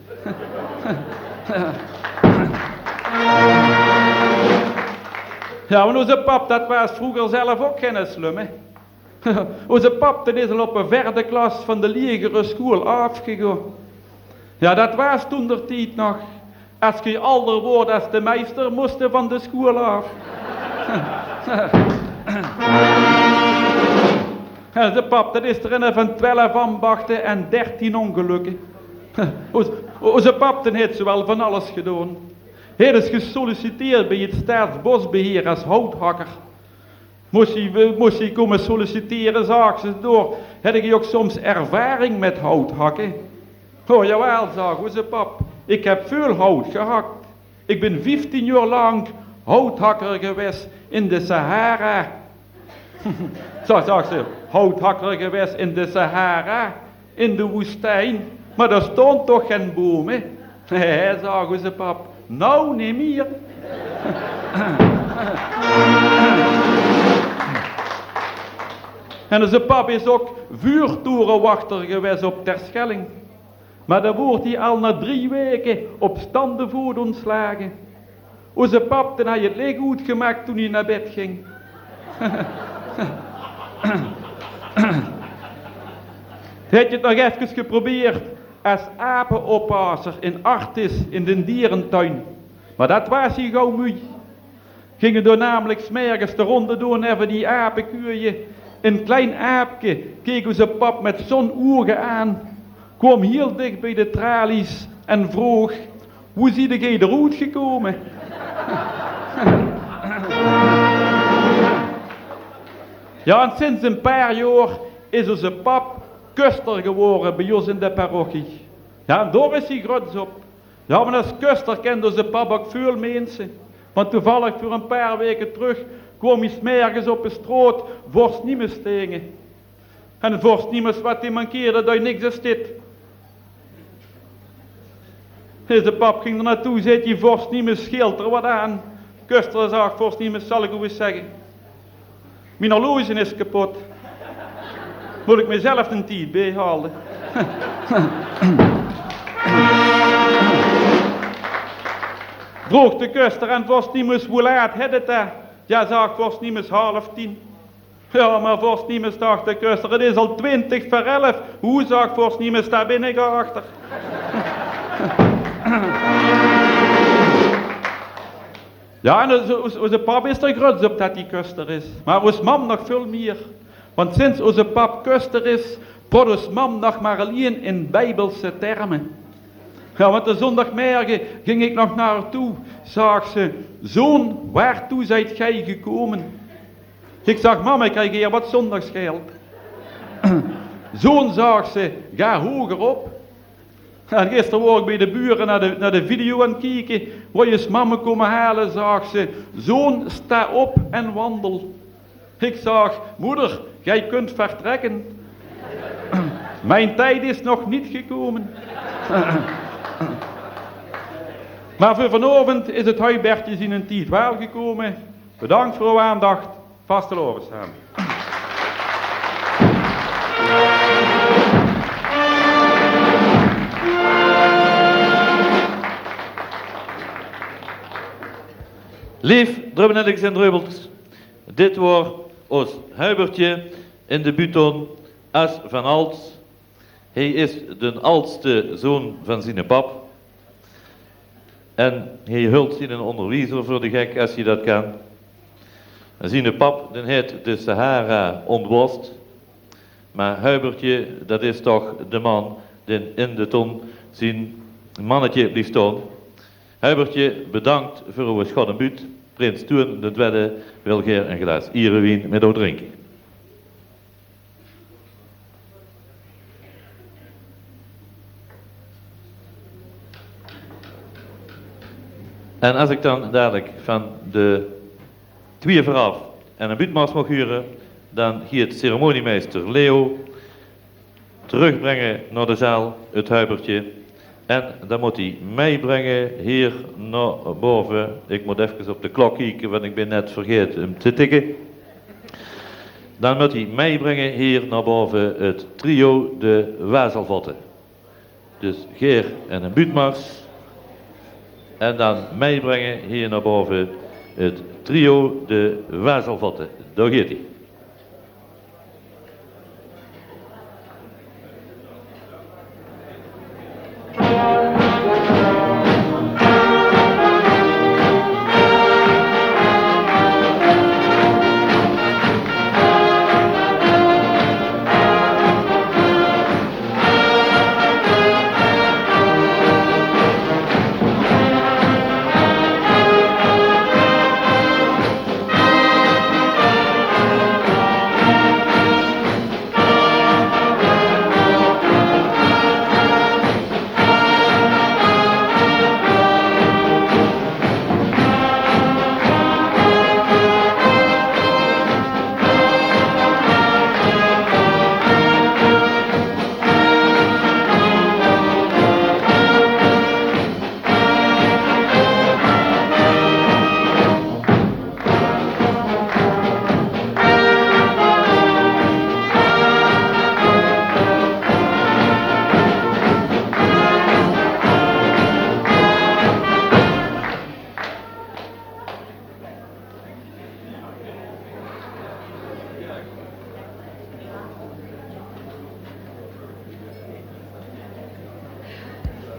Ja, want oze pap, dat waas vroeger zelf ook geen slumme. Oze pap, den is al op de verde klas van de liegere school aafgegaon. Ja, dat waas toen der tied nog. Als ge alder woort als de meister, moste van de school aaf. Ja, oze pap, dat is d'r inne van twelf ambachten en dertien ongelukken. Oze, oze pap, den haet zoal van alles gedaon. Hae is gesolliciteerd bij het Staatsbosbeheer als houthakker. Mós ie, mós ie komen solliciteren, zag ze door. "Heb je ook soms ervaring met houthakken?" "Oh, jawel," zag oze pap. "Ik heb veel hout gehakt. Ik ben vieftien jaar lang houthakker geweest in de Sahara." Zo, zaag ze, houthakker gewes in de Sahara, in de woestijn, maar dao staon toch gen bome? Hè, zaag oze pap, nou neet mier. En oze pap is ok vuurtorenwachter gewes op Terschelling. Maar dao woort ie al na drie weke op standevoet ontslage. Oze pap, dae haaj 't lich oetgemaak toen ie nao bed ging. Hae haet 't nog efkes geprobeerd es apeoppasser in Artis in den dierentuin. Maar dat waas ie gauw mui. Ging 'r dao namelik 's mergens de ronde doon euver die apekuuie. Ein klein aapke keek oze pap met zo'n ouge aan, kwaam hiel dich bie de tralies en vroog: "Wie ziede geej d'r oetgekome?" Ja, en sinds ein paar jaor is oze pap köster gewore bie ós in de parochie. Ja, en dao is ie gruuets op. Ja, want es köster kent oze pap ok väöl minse. Want toevallig veur ein paar weke trök kwaam ie 's mergens op de straot vors Niemes taenge. En vors Niemes, wat die mankeerde, dae niks is dit. Deze pap ging d'r naotoe, zaet ie: "Vors Niemes, scheelt d'r wat aan?" Köster zaag vors Niemes: "Zal ik ow ens zegge? Mien horloge is kepot. Mót ik mezelf den tied biehaole." Vroog de köster aan vors Niemes: "Wie laat het het dao?" "Ja," zaag vors Niemes, "half tien." "Ja, maar vors Niemes," daag de köster, "het is al twintig veur elf." "Hoe," zaag vors Niemes, "dao bin ik achter." Ja, en oze, oze, oze pap is d'r gruuets op dat ie köster is. Maar oze mam nog väöl mier. Want sinds oze pap köster is, praot oze mam nog maar allein in bijbelse terme. Ja, want de zondagmerge ging ik nog nao häör toe. Zaag ze: "Zoon, waartoe zijt gij gekomen?" Ik zaag: "Mam, ik haaj gaer wat zondagsgeld." "Zoon," zaag ze, "ga hoger op." En gister waor ik bie de bure nao de, nao de video aan 't kieke. Wou oze mam me kome haole, zaag ze: "Zoon, sta op en wandel." Ik zaag: "Moeder, gij kunt vertrekken. Mijn tijd is nog niet gekomen." Maar veur vanaovend is 't Huibertje zienen tied waal gekome. Bedankt veur ow aandacht. Vastelaovend same. Leef Drubbenettekes en Dreubeltjes, dit waor ós Huibertje in de buuttoon es van Als. Hae is den aldste zoon van ziene pap. En hae hult zienen óngerwiezer veur de gek, es se dat kans. Ziene pap, den haet de Sahara ontwost. Maar Huibertje, dat is toch de man den in de ton zien mannetje blief staon. Huibertje, bedankt veur ow schone buut. Prins Toeën den Twiede wil gaer ein glaas ierewien mit ow drinke. En es ik dan dalik van de twieë veuraaf en ein buutmars maag hure, dan giet ceremoniemeister Leo trökbrenge nao de zaal 't Huibertje. En dan mót ie meibrenge hiej nao bove. Ik mót efkes op de klok kieke, want ik bin net vergaete um te tikke. Dan mót ie meibrenge hiej nao bove 't trio de Wazelvotte. Dus gaer en ein buutmars. En dan meibrenge hiej nao bove 't trio de Wazelvotte. Dao giet ie.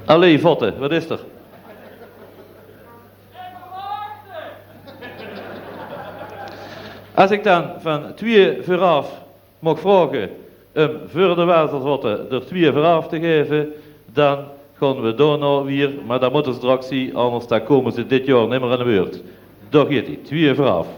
Allee, Votte, wat is d'r? Es ik dan van twieë veuraaf moch vraoge um veur de Wazelvotte d'r twieë veuraaf te gaeve, dan gaon we daonao wier, maar dan mótte ze d'r ok zien, anders dan kómme ze dit jaor nimmer aan de beurt. Dao geit ie, twieë veuraaf.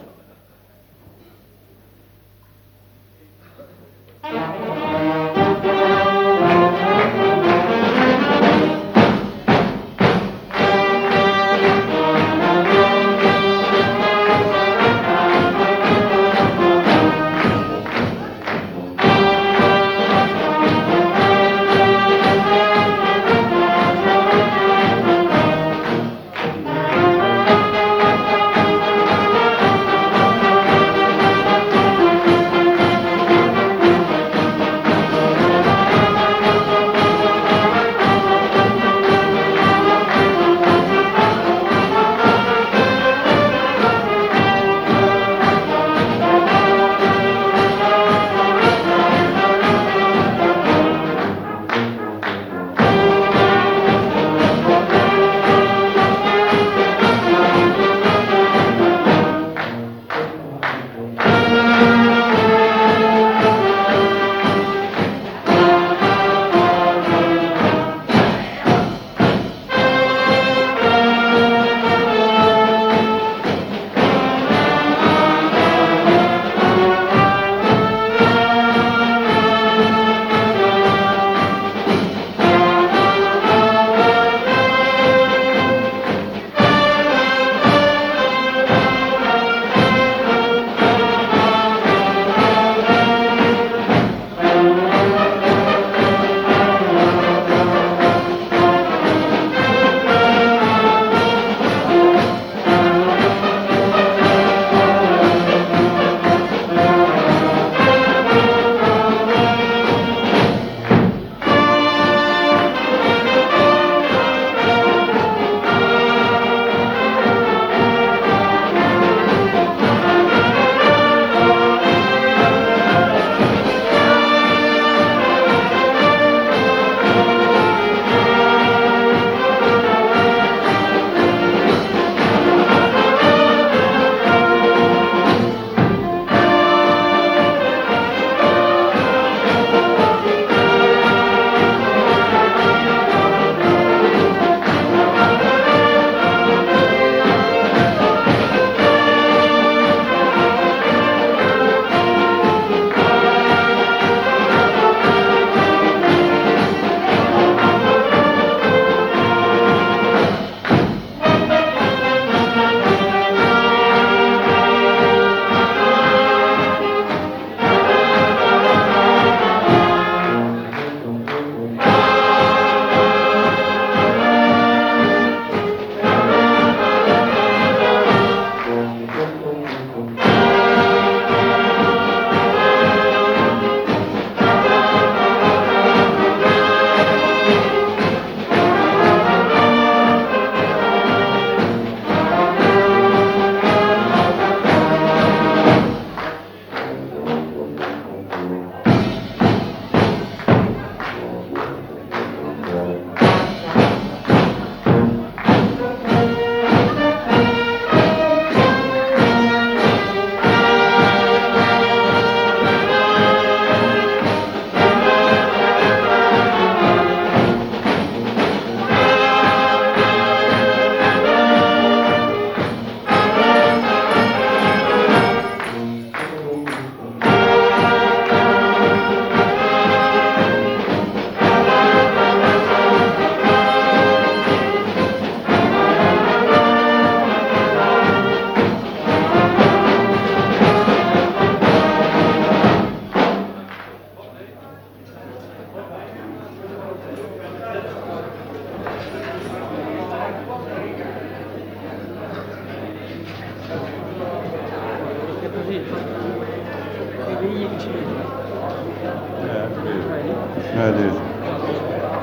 Ja, dit is.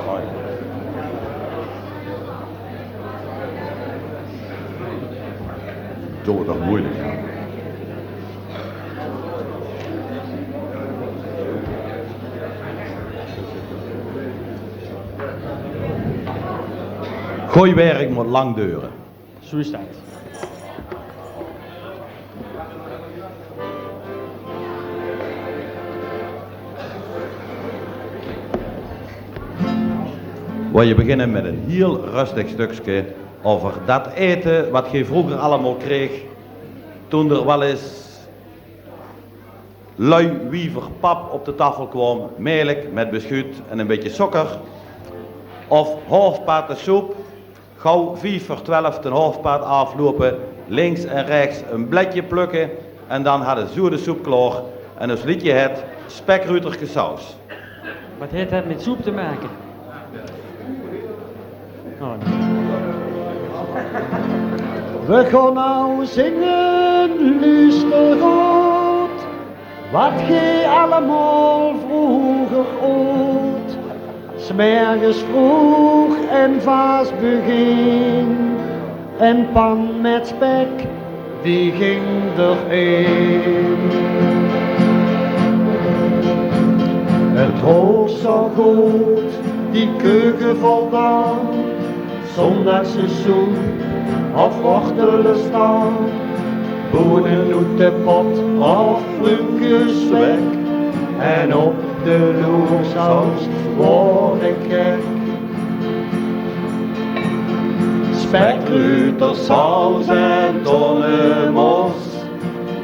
Hoi. Doe, dat is moeilijk. Kooi werk mót lang dore. Zoe is det. Weej beginne mit ein hiel rustig stökske euver det aete wat geej vreuger allemaol kreeg toen d'r waal ins lui wiever pap op de taofel kwaam, maelk mit besjuut en ein bietje sókker. Of haofpaat de soep, gaw vief veur twelf ten haofpaat aafloupe, links en rechts ein bledje plökke en dan hadde zoe de soep klaor. En ós leedje het Spekruterkesaus. Wat het det mit soep te make? Oh, nae. We gaon now zinge, luuster good, wat geej allemaol vreuger oot. 's Merges vreug en vaas begin, ein pan mit spek, die ging d'r in. Het rook zo good, die keuke voldaan. Zóndagse soep of wortele staon. Boene oet de pot of pruumkes weg. En op de loer, zelfs wore gek. Spekrutersaus en tonnemos,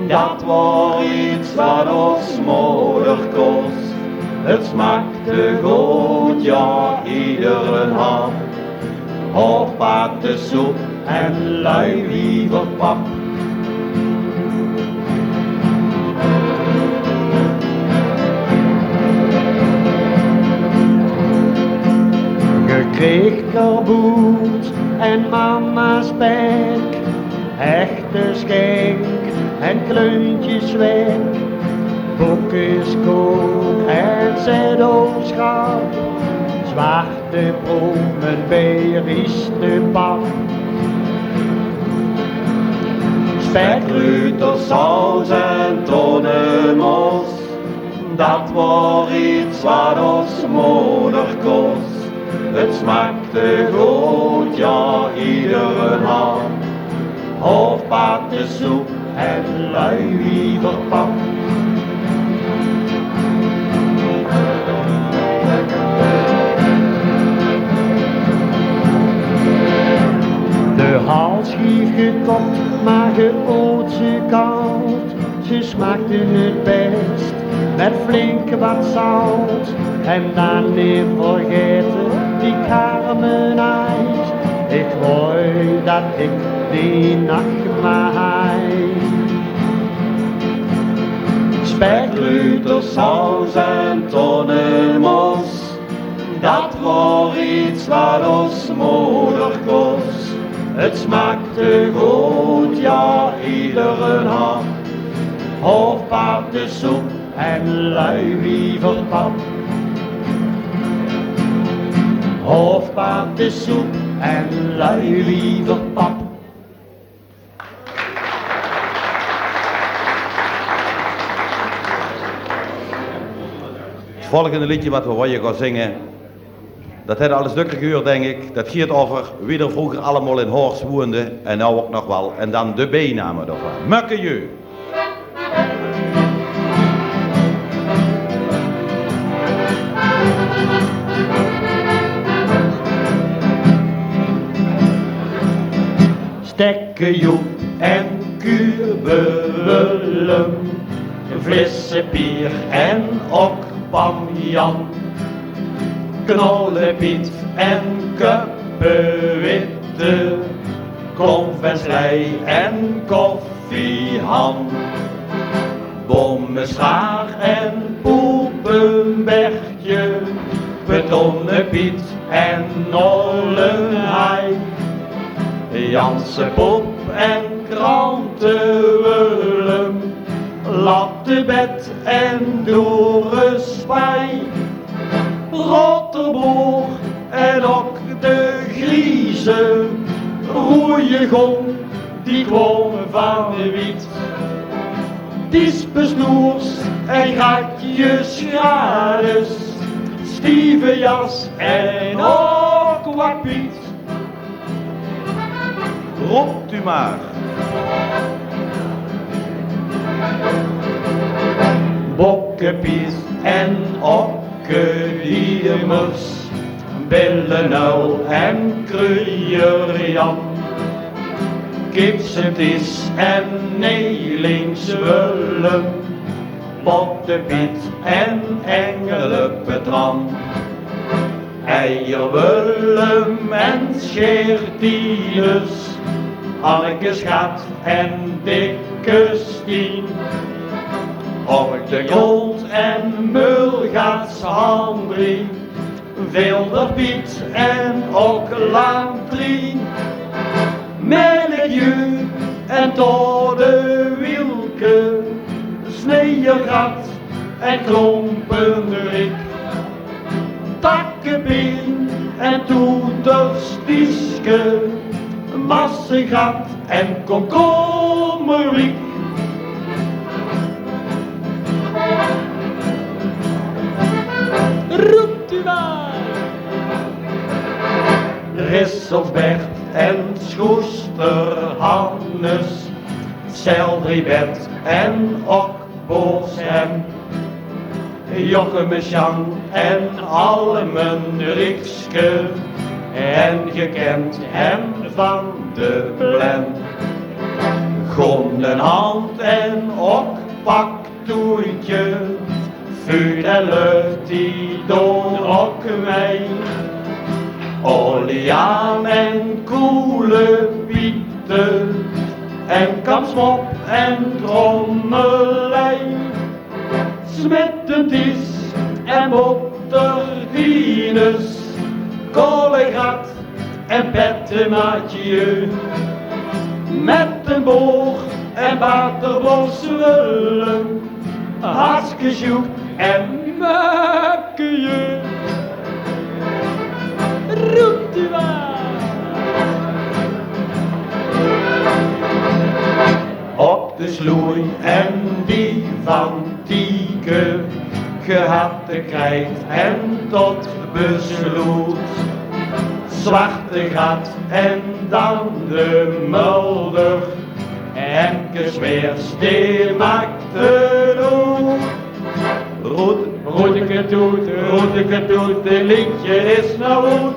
dat waor iets wat ós moder kos. Het smaakde good, ja, iedere hap. Haofpaat de soep en lui wiever pap. Ge kreeg kerboet en mama's pek, echte schenk en kleuntjeswerk, boekeskook en zetelschaap, zwarte brome bie riestepap. Spekrutersaus en tonnemos, dat waor iets wat ós moder kos. Het smaakde good, ja, iedere hap. Haofpaat de soep en lui wiever pap. De hals gief gekop, maar ge oot ze kald. Ze smaakde het best met flink wat zalt. En dan neet vergaete die karmenaait. Ik wou dat ik die nach maar haaj. Spekrutersaus en tonnemos, dat waor iets wat ós moder kos. Het smaakde good, ja, iedere hap. Haofpaat de soep en lui wiever pap. Haofpaat de soep en lui wiever pap. Het volgende leedje wat we wolle gaon zinge, dat het al ins dökker gehuurd, dink ik. Dat giet euver wie d'r vreuger allemaol in Horst woonde en now ok nog wal. En dan de biename daovan. Mökkejeu. Stekke Joep en Kube Willem, Vlisse Pier en ok Pam Jan, Knolle Piet en Köppe Witte, Konvenslei en Koffiehan, Bommesraar en Poepenbertje, Betonne Piet en Nollenhai, Janse Pop en Krante Willem, Lattebed en Doris Pai, Rotterboor en ok de Grieze, Roeie Gom, die kwame van de Wiet. Diespesnoers en Gatjes Gradus, Stieve Jas en ok Kwak Piet. Roept u maar. Bokkepiet en Okke Diemers, Billenuil en Kruier Jan, Kipsenties en Neelings Willem, Pottepiet en Engelepetram, Eier Willem en Sjeertinus, Annekes Gat en Dikke Stien, Ork de Groot en Mulgats Handrie, Wilder Piet en Okke Langtrien, Melkju en Tode Wielke, Sneeërgat en Klompenriek, Takkepien en Toeterstieske, Massegat en Komkommerwiek. Roept u maar. Risselsbert en Schoester Hannes, Seldribert en Okborsem, Jochem Sjang en Almen Riekske, en ge kent hem van de Blem. Gom den Hand en Okpak Toentje, Vuut en Lucht die doon ok mei. Oliaan en Koele Piete en Kamsmop en Trommelei. Smittenties en Bottertines, Collegat en Pette Mathieu. Met den Boor en Baterbos Willem, Haske Sjoep en Mekkeje. Roept u maar. Op de Sloei en die van Tieke, Gehad de Krijt en tot Besloet, Zwarte Gat en dan de Mulder, en Kesmeers die maakt de loet. Roet, roeteke toet, roeteke toet, de liedje is nou oet.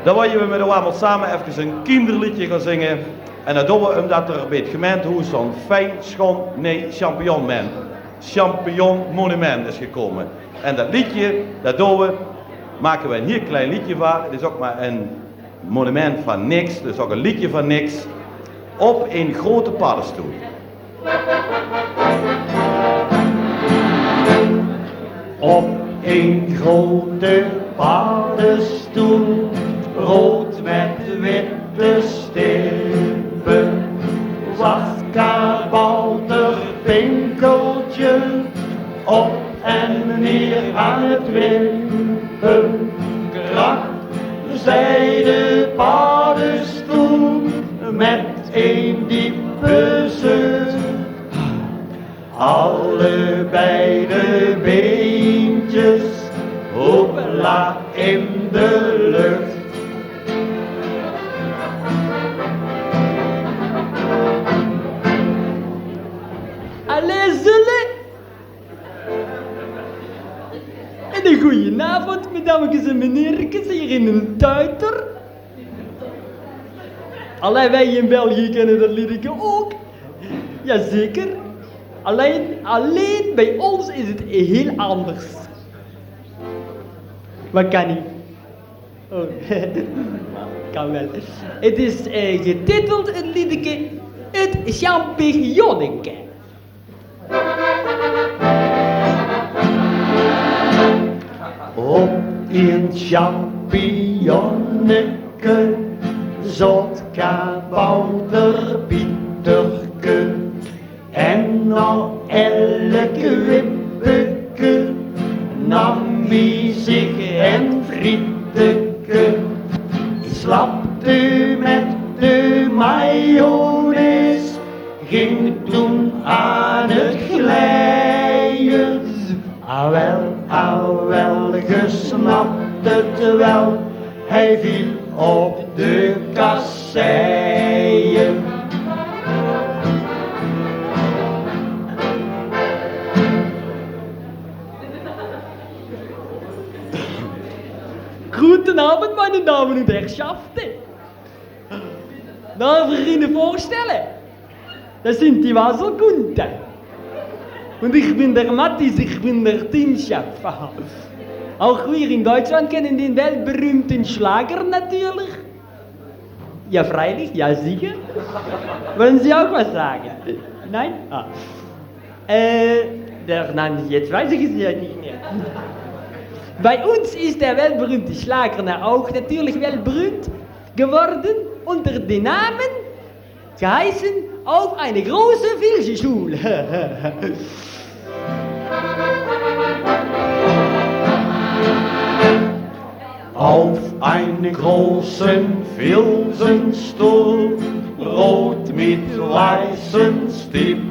Dan wille we met uch allemaol same efkes ein kinderliedje gaon zinge. En det doon we umdet d'r bie 't gemeintehoes zo'n fijn, schoon, nee, champignonman, champignonmonument is gekome. En det liedje, det doon we, make we ein hiel klein liedje van. Het is ok maar ein monument van niks, dus ok ein liedje van niks. Op ein grote paddestoel. Op ein grote paddestoel, rood met witte stippe, zat kabouter Pinkeltje op en neer aan het wippen. Krak, zei de paddenstoel met een diepe zucht. Allebei de beentjes, hoepla, in de lucht. Allez, zullen. En een goedenavond, madammetjes en meneerkes, hier in een tuiter. Allee, wij in België kennen dat liedje ook. Jazeker. Alleen, alleen bij ons is het heel anders. Wat kan niet? Oh. Kan wel. Het is eh, getiteld het liedje Het Champignonneke. Op een champignonneke zat kabouter Pieterke. En na elk wippeke nam hij zich een frieteke. Slapte met de mayonaise Ging toen aan het glijden. Awel, awel, ge snapt het wel. Hij viel op de kasseien. Guten Abend, meine Damen und Herrschaften. Darf ich Ihnen vorstellen? Das sind die Wassergunter. Und ich bin der Mattis, ich bin der Teamchef. Auch wir in Deutschland kennen den weltberühmten Schlager natürlich. Ja, freilich, ja, sicher. Wollen Sie auch was sagen? Nein? Ah. Äh, der, nein, jetzt weiß ich es ja nicht mehr. Bei uns ist der weltberühmte Schlager auch natürlich weltberühmt geworden unter dem Namen geheißen auf eine große Filzenstuhl. Auf einen großen Filzenstuhl, rot mit weißen Stippen,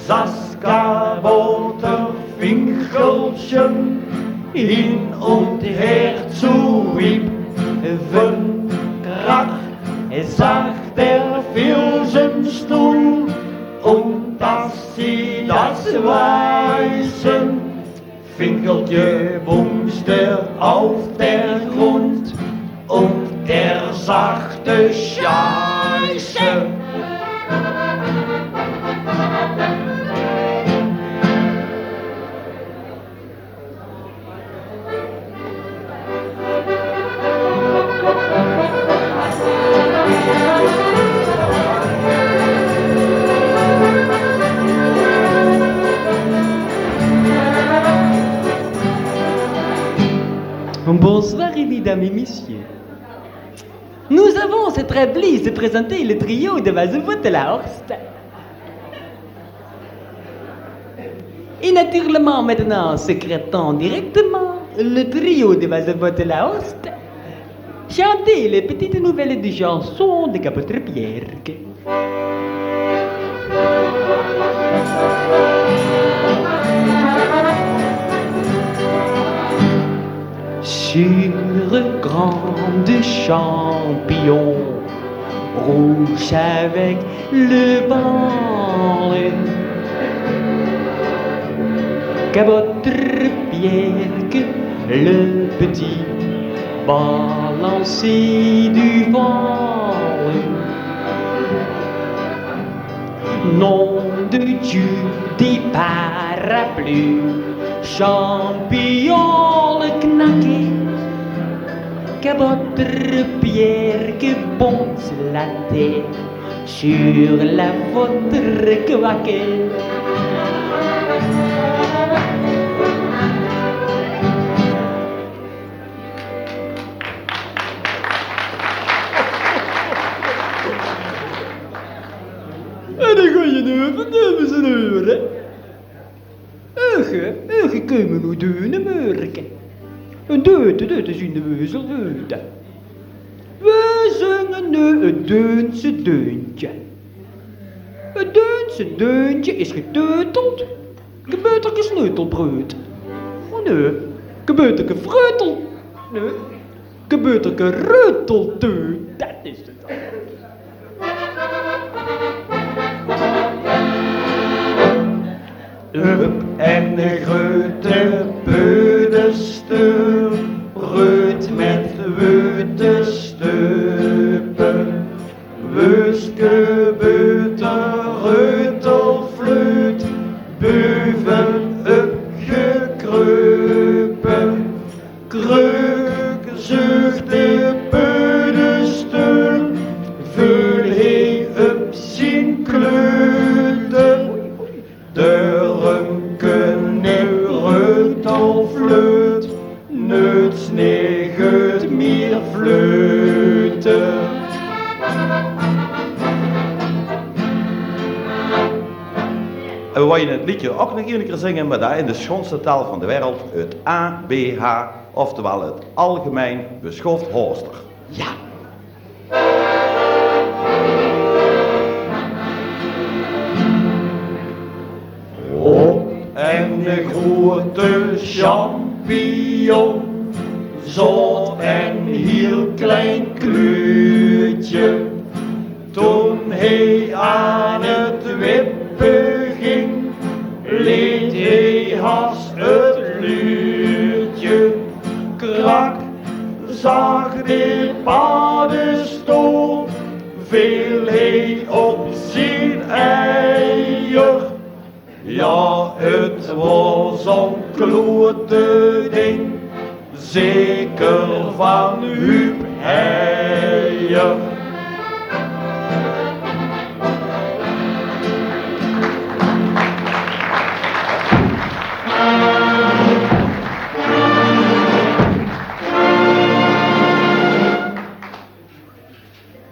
saß Kabouter Finkelchen hin und her zu wippen. Krach, sagt der Filzenstuhl, und dass Sie das weißen, Finkeltje bumste auf der Grund und er sagte: Scheiße. Bonsoir, mesdames et messieurs. Nous avons ce très plaisir de présenter le trio de Wasserwuttelhorst. Et naturellement, maintenant, secrétant directement, le trio de Wasserwuttelhorst, chanter les petites nouvelles de chansons de Capotre Pierre. Sur un grand champignon rouge avec le bal, Capotre Pierre, le petit balancier du voile. Nom de Dieu, des parapluies, champignon le knaqué, Capotre Pierre que bonce la tête sur la vôtre quaquée. En dan gaon je nu even nemen z'n euren. Euge, euge keume noe deune meurke. En deute, deute zien de weuzeldeute. We zunge nu het Deunse deuntje. Het Deunse deuntje is geteuteld. Gebeuterke sneutelbreut. O nee, gebeuterke vreutel. Nee, gebeuterke reutelteut. Dat is het. Up en de grote peudeste, breut met witte steupen. Weuske beuter reutelfleut, beuven up gekreupen. Kreuk zucht de peudeste, veul hie up zien kleuter. Dörumke neet reutelfleut, neet sneget mier fleute. En we wille het liedje ook nog een keer zingen, maar daar in de schoonste taal van de wereld, het A B H. Oftewel het Algemeen Beschoft Horster. Ja. Champignon, zoot en hiel klein kleurtje. Toen hij aan het wippen ging, leed hij haast het luurtje. Krak, zag de paddenstoel, veel hij op zijn eier. Ja, het was zo'n klote ding, zeker van Huub Heijer.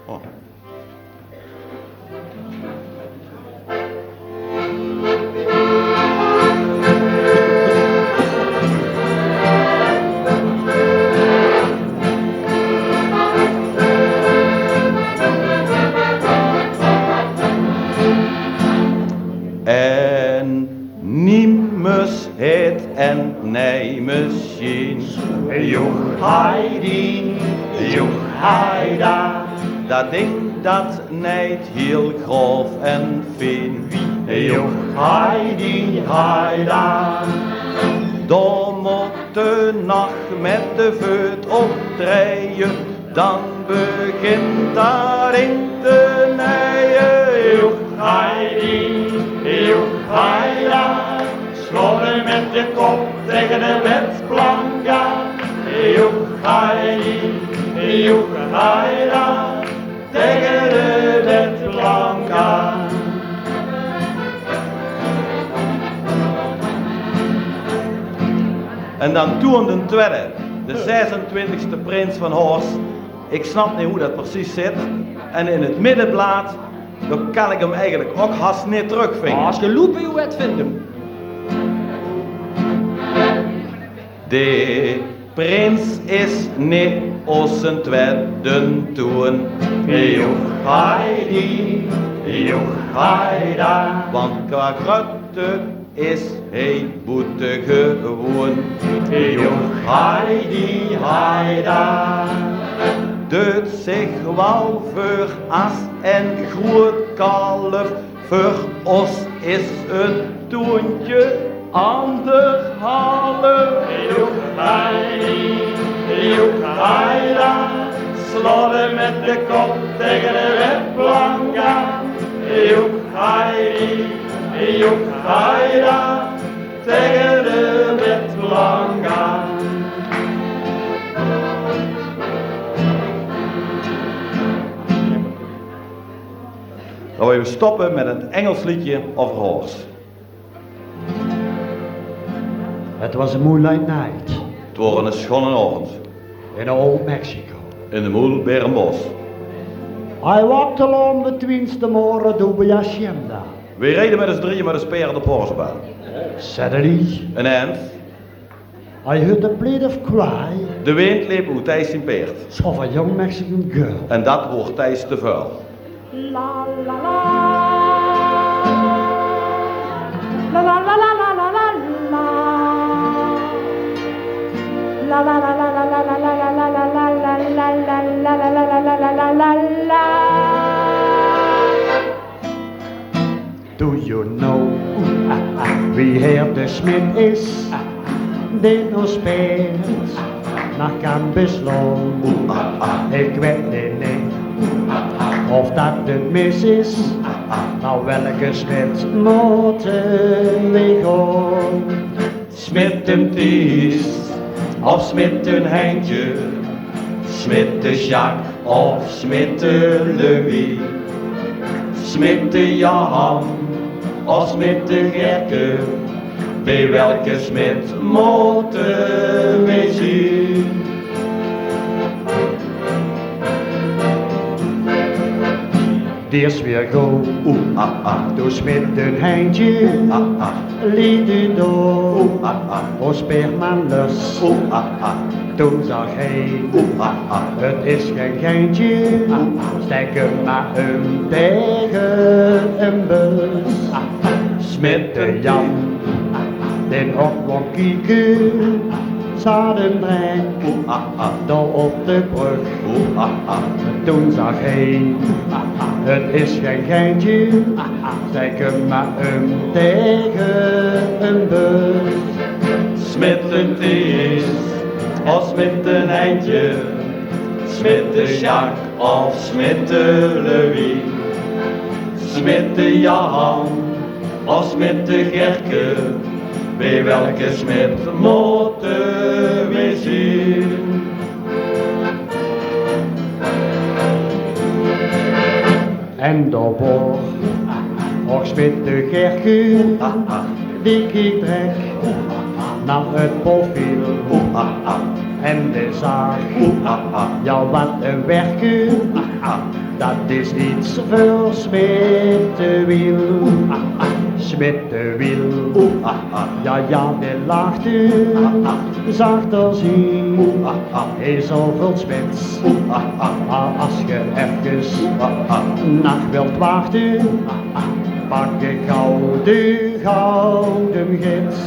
Oh. En niemes het en nij misschien. Joch Heidi, joch Heida. Dat ding dat nijt hiel grof en fien. Joch Heidi, Heida. Dao mot de nach met de veut op drieje, dan begint dat ding te nije. Joch Heidi, joch Heida. Slaan met de kop tegen de wetplank aan. Joch Heidi, joch Heida. Tegen de wetplank aan. En dan toen de tweede, de zesentwintigste prins van Horst. Ik snap niet hoe dat precies zit. En in het middenblaad, daar kan ik hem eigenlijk ook haast niet terugvinden. Als je loepen je wet vindt hem. De prins is niet os een tweede toen. Joch Heidi, joch Heida. Want qua grötte is hij boetegewoon. Joch Heidi, Heida. Deut zich wel veur as en groot kalf. Veur os is het toontje anderhalf. Joch Heidi, joch Heida. Slaan met de kop tegen de wetplank aan. Joch Heidi, joch Heida. Tegen de wetplank aan. Dan willen we stoppen met een Engels liedje over Horst. Het was een moonlight night. Het was een schone avond. In Old Mexico. In de moel Berenbos. I walked alone between the more dubia hacienda. We reden met ons drieën met ons paard op Horsbaan. Suddenly. Ineens. I heard a plaintive cry. De wind leep oet Thijs zijn paard. Of a young Mexican girl. En dat woort Thijs te vuil. La la la. La la la la la la la. La la la la la la la. Do you know, ah, ah, wie heer de smid is? Ah, ah, dee os paerd nog kan beslaan. Oeh, ah, ah. Ik weet niet, niet, oeh, ah, ah, of dat het mis is. Oeh, ah, ah. Naar welke smid moeten we gaan? Smid Thijs of Smid Heintje, Smid Sjaak of Smid Louis, Smid Jan of Smid Gerke, bij welke smid moeten we zien? Dees weer go. Oeh, ah, ah. Doe Smid Heintje. Oeh, ah, ah. Liet u door. Oeh, ah, ah. Os paerd maar los. Oeh, ah, ah. Toen zag hij. Oeh, ah, ah. Het is geen geintje. Oeh, ah. Steek hem maar hem tegen een bus. Oeh, ah, ah. Smid Jan. Oeh, ah, ah. Den op kwam kieke, zaat 'n dreng, oeh, ah, ah, dao op de brug. Oeh, ah, ah. Toen zag hij: "Het is geen geintje, ah, ah, trek hem maar um tegen een bus." Smit en Thijs, of Smit en Heintje, Smit en Sjaak of Smit en Louis, Smit en Jan of Smit en Gerke, bij welke Smit moeten we zien? En dao waor ouch Smit en Gerke, die keek drek nao 't profiel. En die zaag: "Ja, wat 'n werke, dat is iets veur Smit en Wiel." Smit en Wiel, ja, ja, die lachte, zag d'r zie. Hij is zoväöl Smits, maar as ge efkes nach wilt wachte, pak ik gauw de Gouden Gids.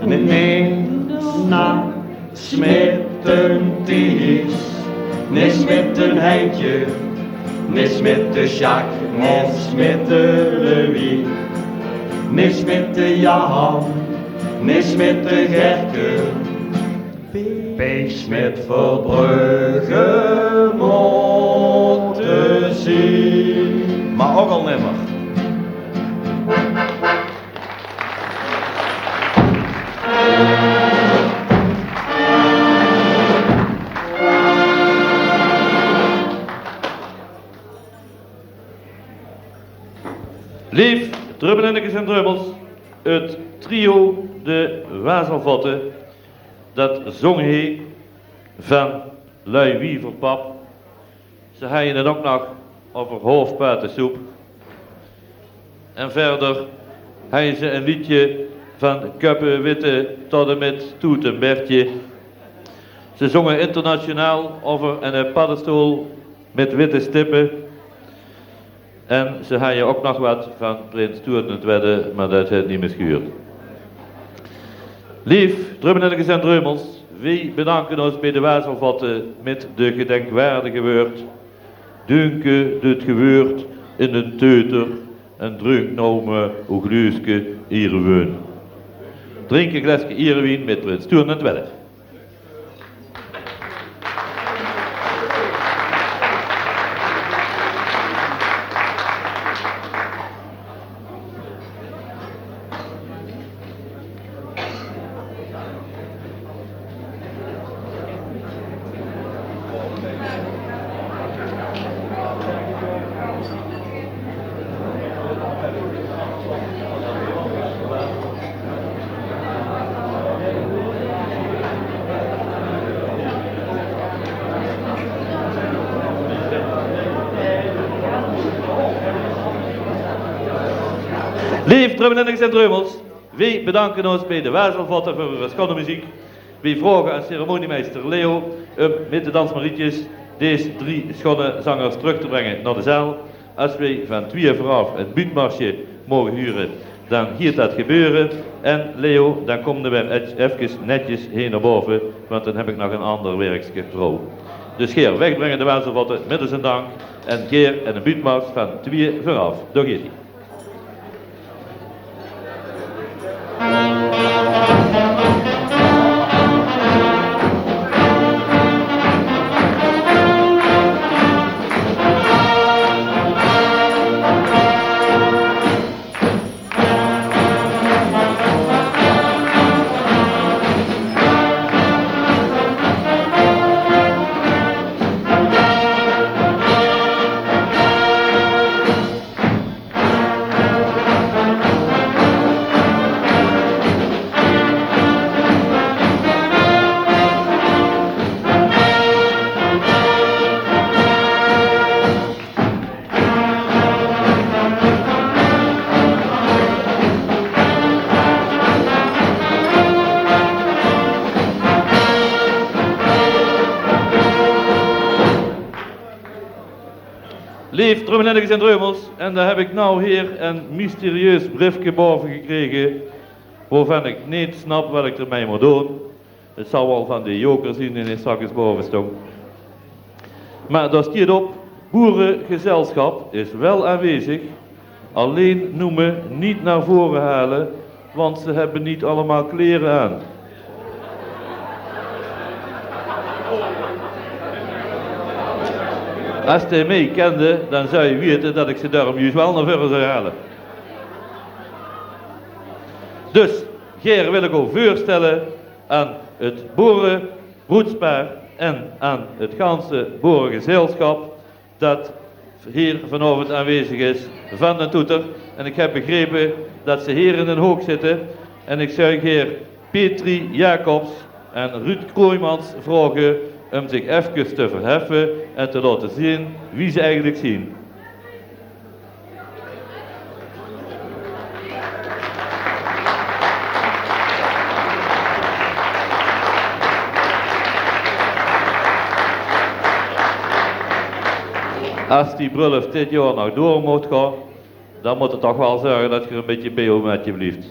Nee, na Smit en Thijs, nee Smit en Heintje, nee Smit en Sjaak, nee Smit en Louis, nee Smit en Jan, nee Smit en Gerke, bij Smit Verbrugge moeten zien. Maar ook al nimmer. Leef Drummelennekes en Drummels, 't trio de Wazelvotte, dat zong hie van Lui Wieverpap. Ze haje 't ok nog euver hoofdpatesoep. En verder haje ze e leedje van Köppe Witte tot en mit Toete Bertje. Ze zonge internationaal euver 'ne paddestool mit witte stippe. En ze haje ok nog wat van prins Toet d'n Twiede, maar dat het nemes gehuurd. Leef Drummelennekes en Drummels, weej bedanke os beej de Wazelvotte mit de gedenkwaardige wäörd: Dunke doet ge wäörd in den teuter en drunk now mer ow gluuske ierewien. Drink e gleske ierewien mit prins Toet d'n Twiede. Leef Drummelennekes en Drummels, weej bedanke os beej de Wazelvotte veur eur schone meziek. Weej vraoge aan ceremoniemeister Leo um mit de dansmarietjes dees drie schone zangers trök te brenge nao de zaal. As weej van twieë veuraaf e buutmarsje moge hure, dan geit dat gebeure. En Leo, dan kómde weej efkes netjes hie nao bove, want dan heb ik nog 'n anger werkske veur ow. Dus geer wegbrenge de Wazelvotte mit os en dank. En geer en e buutmars van twieë veuraaf. Dao geit ie. Leef Drummelennekes en Drummels, en dao heb ik now hie e mysterieus briefke bove gekrege wovan ik neet snap wat ik d'rmei mot doon. Het zal wal van de joker zien die straks bove stong. Maar dao stiet op: boeregezelschap is wel aanwezig, alleen noemen niet naar voren halen, want ze hebben niet allemaal kleren aan. As te mei kende, dan zou je weten dat ik ze daarom juist wel naar voren zou halen. Dus, geer wil ik ook voorstellen aan het boerenbroedspaar en aan het ganse boerengezelschap dat hier vanavond aanwezig is van de Toeter. En ik heb begrepen dat ze hier in Den Hoek zitten. En ik zou hier Petri Jacobs en Ruud Kroijmans vragen om zich even te verheffen en te laten zien wie ze eigenlijk zien. As die brulf dit jaor nog door mot gaon, dan mot ge toch wel zörge dat ge ein bietje bie ow metje blieft.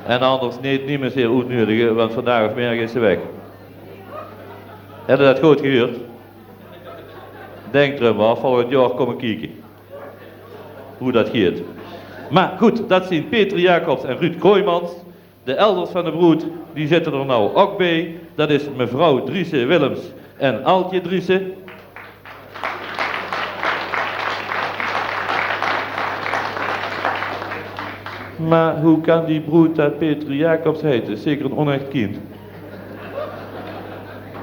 En anders neet, nemes hier oetnudige, want vandaag of merge is ze weg. Hedde dat good gehuurd? Denk d'rum, volgend jaor kom ik kieke hoe dat geet. Maar goed, dat zien Peter Jacobs en Ruud Kroijmans. De elders van de broed, die zitten er nou ook bij. Dat is mevrouw Driessen-Willems en Altje Driessen. Maar hoe kan die broed dat Peter Jacobs heet? Is zeker een onecht kind.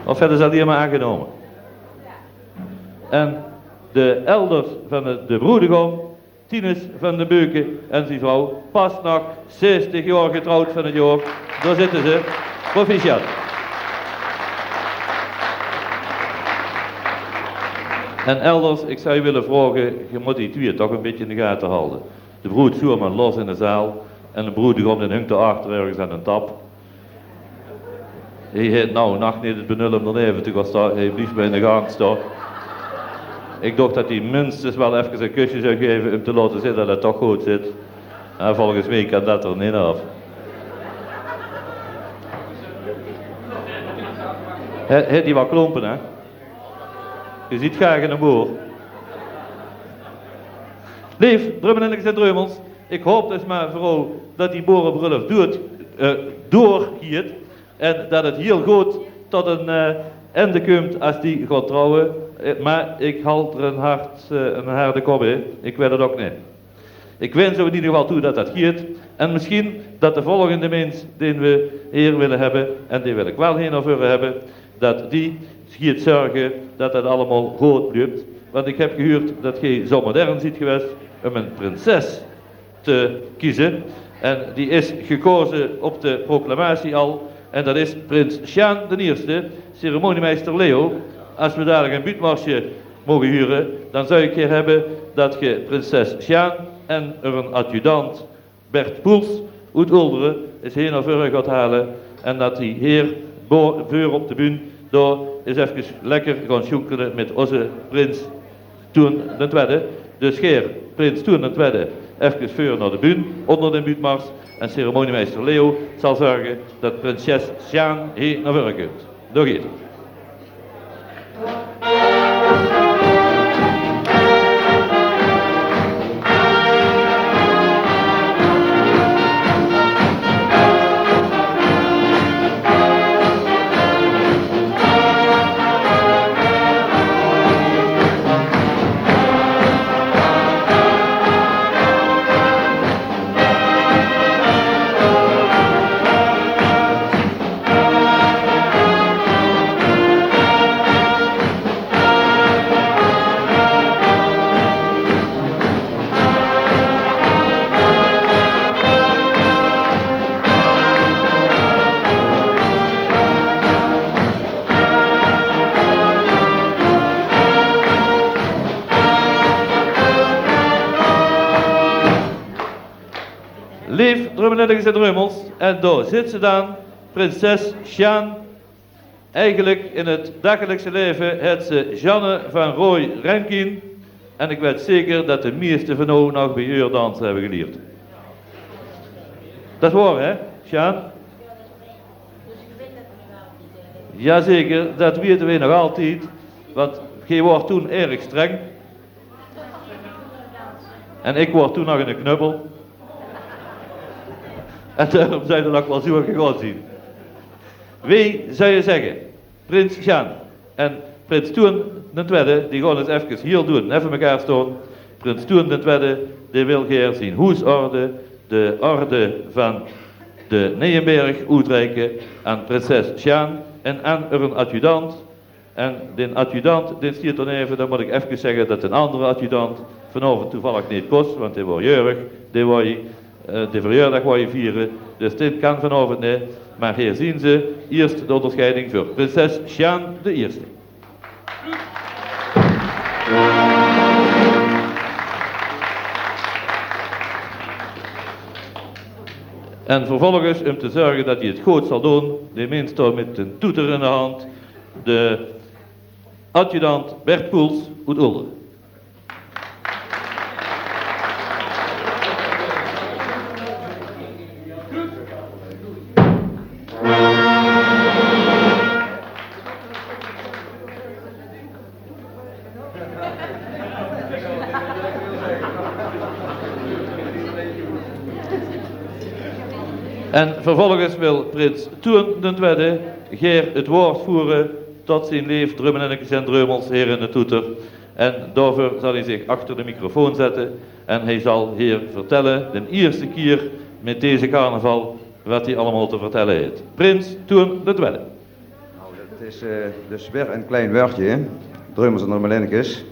Of hebben ze alleen maar aangenomen? En de elders van de, de broedegom, Tinus van de Beuken en zijn vrouw, pas nog zestig jaar getrouwd van het jaar. Daar zitten ze. Proficiat. En elders, ik zou je willen vragen, je moet die twee toch een beetje in de gaten houden. De broed zoer maar los in de zaal en de broedegom die hangt erachter ergens aan een tap. Hij heeft nou nacht niet het benul om er even te gaan staan. Hij blijft bij de gang staan. Ik dacht dat hij minstens wel even een kusje zou geven om te laten zien dat het toch goed zit. En volgens mij kan dat er niet af. He, heeft hij wel klompen, hè? Je ziet graag in de boer. Leef Drummelinnikes en Dreumels, ik hoop dus maar vooral dat die boerenbrulf doet, eh, doorgeet. En dat het heel goed tot een eh, einde komt als die gaat trouwen. Eh, maar ik haal er een, hard, eh, een harde kop in. Ik weet het ook niet. Ik wens hem in ieder geval toe dat dat geet. En misschien dat de volgende mens die we hier willen hebben, en die wil ik wel hier naar voren hebben, dat die geet zorgen dat het allemaal goed blijft. Want ik heb gehuurd dat gij zo modern ziet geweest om een prinses te kiezen. En die is gekozen op de proclamatie al. En dat is prins Sjaan de Eerste, ceremoniemeister Leo. Als we dadelijk een buutmarsje mogen huren, dan zou ik hier hebben dat ge prinses Sjaan en een adjudant Bert Poels uit Ulderen is hier naar voren gaat halen. En dat die hier bo- voor op de bühne daar is even lekker gaan sjoenkelen met onze prins Toen den Tweede. Dus geer, prins Toen den Tweede, efkes veur nao de bühne, onder de buutmars. En ceremoniemeister Leo zal zorge dat prinses Sjaan hie nao veure kump. Dao geit 't. Leef Drummelinnikes en Dreumels, en dao zit ze dan, prinses Sjaan. Eigelik in 't dagelijkse laeve het ze Jeanne van Rooij Renkin. En ik weit zeker dat de meiste van ow nog bie eur danse hebbe gelierd. Dat waor, hè, Sjaan? Jazeker, dat weite weej nog altied. Want geej waort toen erg streng. En ik waor toen nog eine knuppel. En daorum zouw dat ok waal zoe gegaon zien. Weej zouwe zegge, prins Sjaan en prins Toeën d'n Twiede, die gaon ins efkes hiel doeën neve mekaar staon. Prins Toeën d'n Twiede, dae wil gaer zien hoesorde, de orde van de Nijenberg, oetreike aan prinses Sjaan en aan häören adjudant. En d'n adjudant, dae stiet dao neve, dan mót ik efkes zegge dat d'n andere adjudant vanaovend toevallig neet kós, want dae waor jäörig, dae waor, eh, de verjaordaag waor viere, dus dae kan vanaovend neet. Maar hie zien ze, ierst de óngersjeiding veur prinses Sjaan de Ierste. En vervolges, um te zörge dat ie 't good zal doon, dae mins dao mit d'n toeter in de hand, de adjudant Bert Poels oet Oelde. En vervolges wil prins Toeën d'n Twiede gaer 't waord voere tot zien leef Dreumelinnekes en Dreumels, hie in de toeter. En daoveur zal ie zich achter de microfoon zette en hae zal hie vertelle, d'n ierste kier mit deze carnaval, wat ie allemaol te vertelle haet. Prins Toeën d'n Twiede. Nou, dat is, eh, dus weer ein klein wäördje, hè. Dreumels en Dreumelinnekes.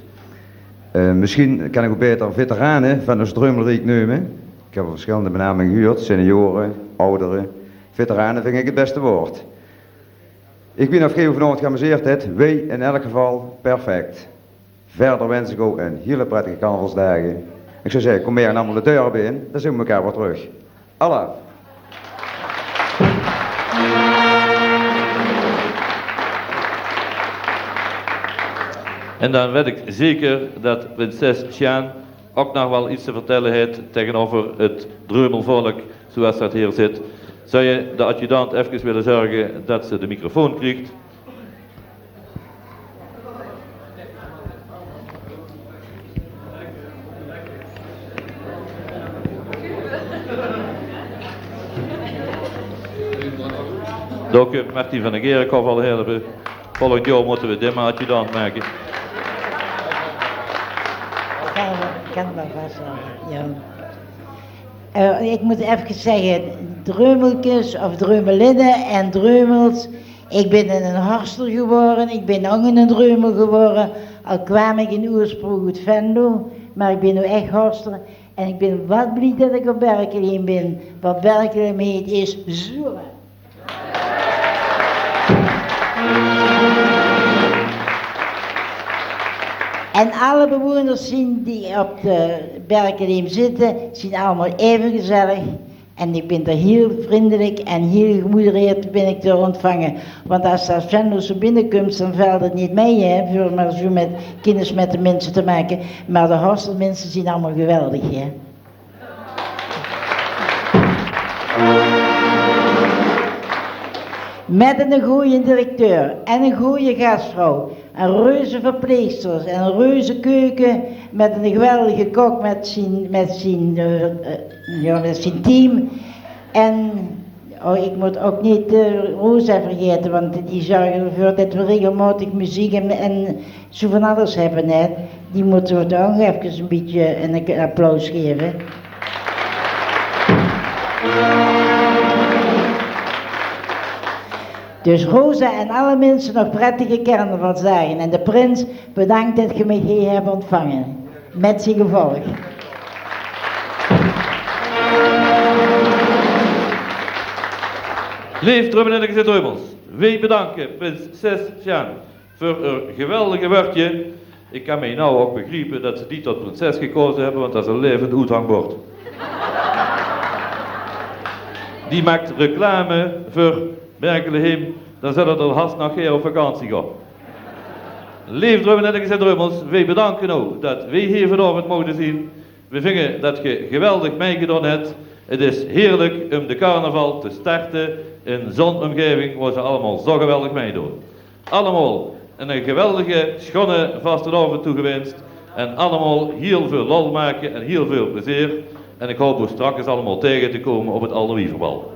Eh, misschien kan ik ow baeter veterane van ós Dreumelriek neume. Ik heb al verschillende benamingen gehuurd. Seniore, oudere. Veterane vind ik 't beste waord. Ik weit neet of geej ow vanaovend geamuseerd het. Weej in elk geval perfect. Verder wens ik ow ein hiel prettige carnavalsdaag. Ik zou zegge, kom mer allemaol de deur op in, dan zien we mekaar weer terug. Alaaf. En dan weit ik zeker dat prinses Sjaan ok nog waal iets te vertelle het tegenover 't Dreumelvolk, zoeas dat hie zit. Zouw je de adjudant efkes wille zörge dat ze de microfoon kriegt? Dao kump Martien van de Gerkhof al helpe. Volgend jaor mótte we dae mer adjudant make. Kan, kan wel vast wel, ja. Eh, ik moet efkes zegge, Dreumelkes of Dreumelinne en Dreumels. Ik bin eine Horster gewore, ik bin ok eine Dreumel gewore. Al kwaam ik in oersprong oet Venlo, maar ik bin noe ech Horster. En ik bin wat blie dat ik op Berkelheem bin, want Berkelheem heet is zoe. En alle bewoners zien die op de Berkelheem zitte, zien allemaol eve gezellig. En ik bin d'r hiel vriendelik en hiel gemoedereerd bin ik d'r ontvange. Want as de Venlose binnekump, dan velt 't neet mei, hè, veur mer zoe met kinnes met de minse te make. Maar de Horster minse zien allemaol geweldig, hè. Met eine gooje directeur en ein gooje gasvrouw en reuze verpleegsters en ein reuze keuke met eine geweldige kok met zien, met zien, eh, eh, ja, met zien team. En, oh, ik moet ok neet, eh, Rosa vergaete, want die zörge erveur dat we regelmaotig meziek en, en zoe van alles hebbe, hè. Die mótte we toch ok efkes ein bietje ein applaus gaeve. Dus Rosa en alle minse nog prettige carnavalsdaag. En de prins, bedank dat ge mich hie hebt ontvange. Met zien gevolg. Leef Dreumelinnekes en Dreumels, weej bedanke prinses Sjaan veur häör geweldige wäördje. Ik kan mej now ok begriepe dat ze die tot prinses gekaoze hebbe, want dat is ein laevend oethangbord. Die maakt reclame veur Berkelheem, dan zal 't al hast nog gaer op vakantie gaon. Leef Dreumelinnekes en Dreumels, weej bedanke now dat weej hie vanaovend mochte zien. Weej vinge dat ge geweldig meigedaon het. Het is heerlijk um de carnaval te starte in zo'n omgeving wo ze allemaol zo geweldig meidoon. Allemaol 'ne geweldige, schone vastelaovend toegewinst. En allemaol hiel veul lol make en hiel veul plezeer. En ik hoop ow straks allemaol tege te kome op het Alde Wieverbal.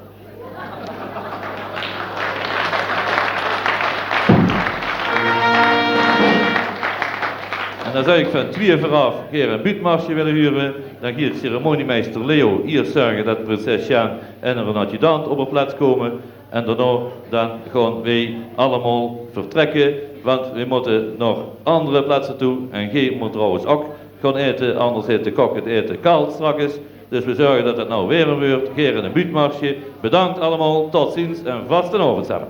En dan zou ik van twieë veuraaf gaer 'n buutmarsje wille hure. Dan giet ceremoniemeister Leo iers zörge dat prinses Sjaan en 'ren adjudant op 'r plaats kome. En daonao dan gaon weej allemaol vertrekke, want weej motte nog andere plaatse toe. En geej mot trouwens ok gaon aete, anders haet de kok het aete kald straks. Dus we zörge dat het now werm weurt. Gaer 'n buutmarsje. Bedankt allemaol, tot ziens en vastelaovend same.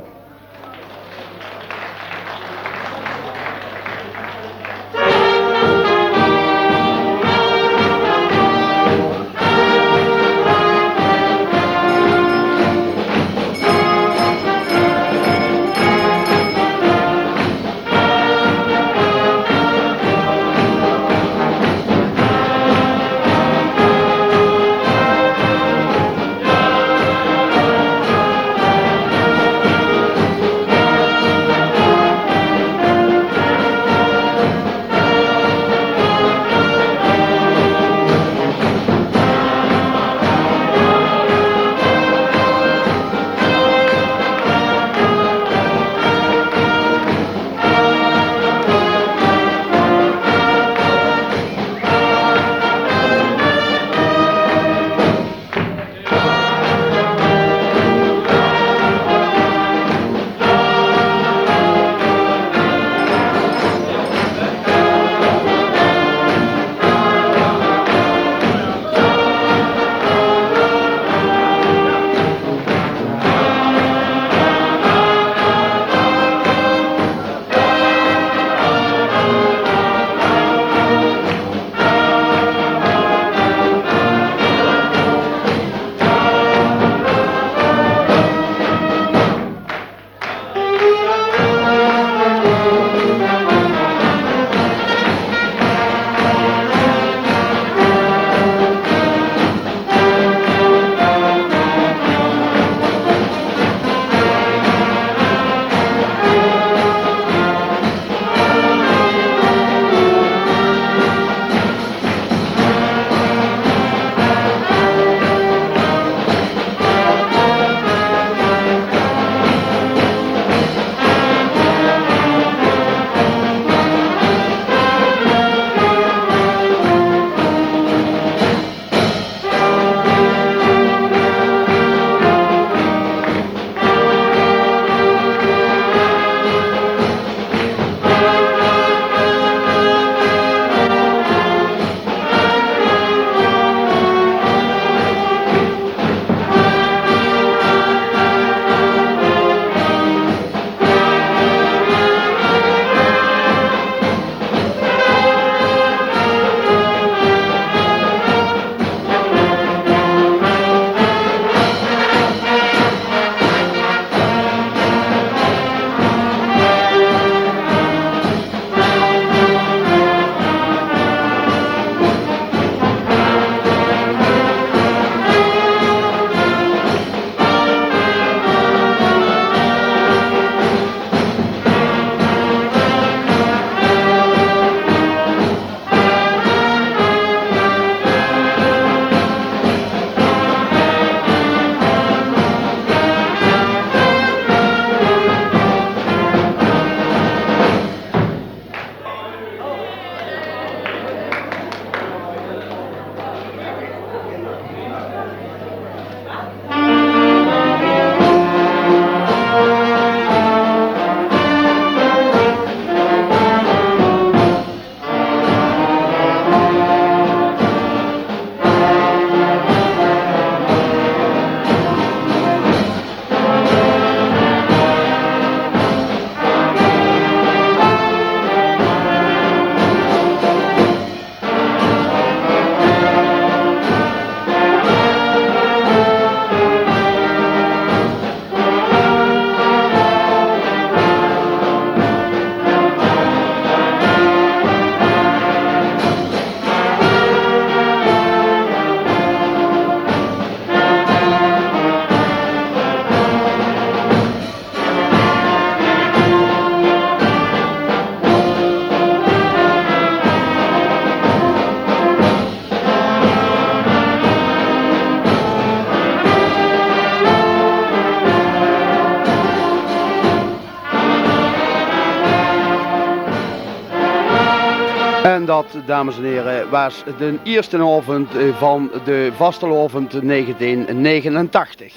En dat, dames en here, waas d'n ierste aovend, eh, van de vastelaovend negentien negenentachtig.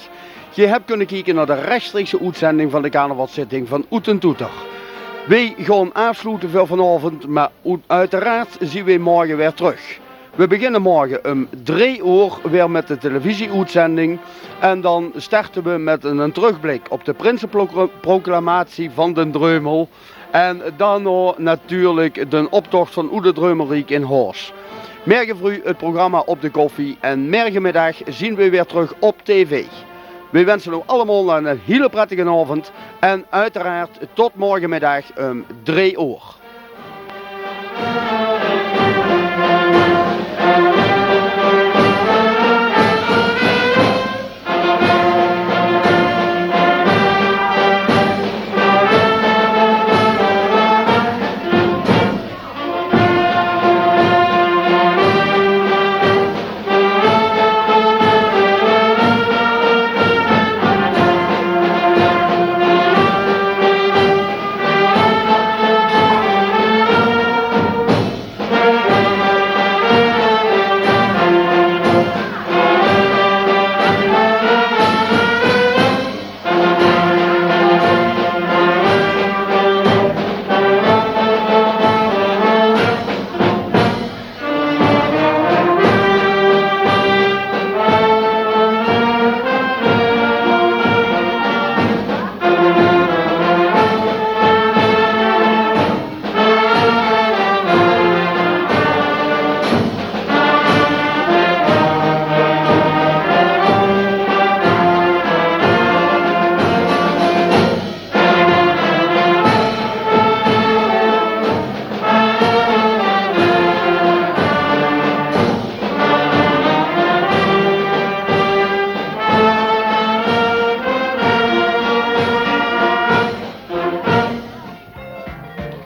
Geer höb kónne kieke nao de rechstreekse oetzending van de carnavalszitting van Oet d'n Toeter. Weej gaon aafsloete veur vanaovend, mer oet-, oeteraard zien weej morge weer trök. Weej beginne morge um drie oor weer mit de televisie-oetzending. En dan starte weej mit 'n, 'n trökblik op de prinseproclamatie van d'n Dreumel. En dan nog natuurlik d'n optoch van oet 't Dreumelriek in Hoorns. Merge vreug 't programma Op de Koffie en mergemiddag zien weej weer trök op tv. Weej winse ow allemaol 'n hiele prettige aovend en oeteraard tot morgemiddag um drie oor.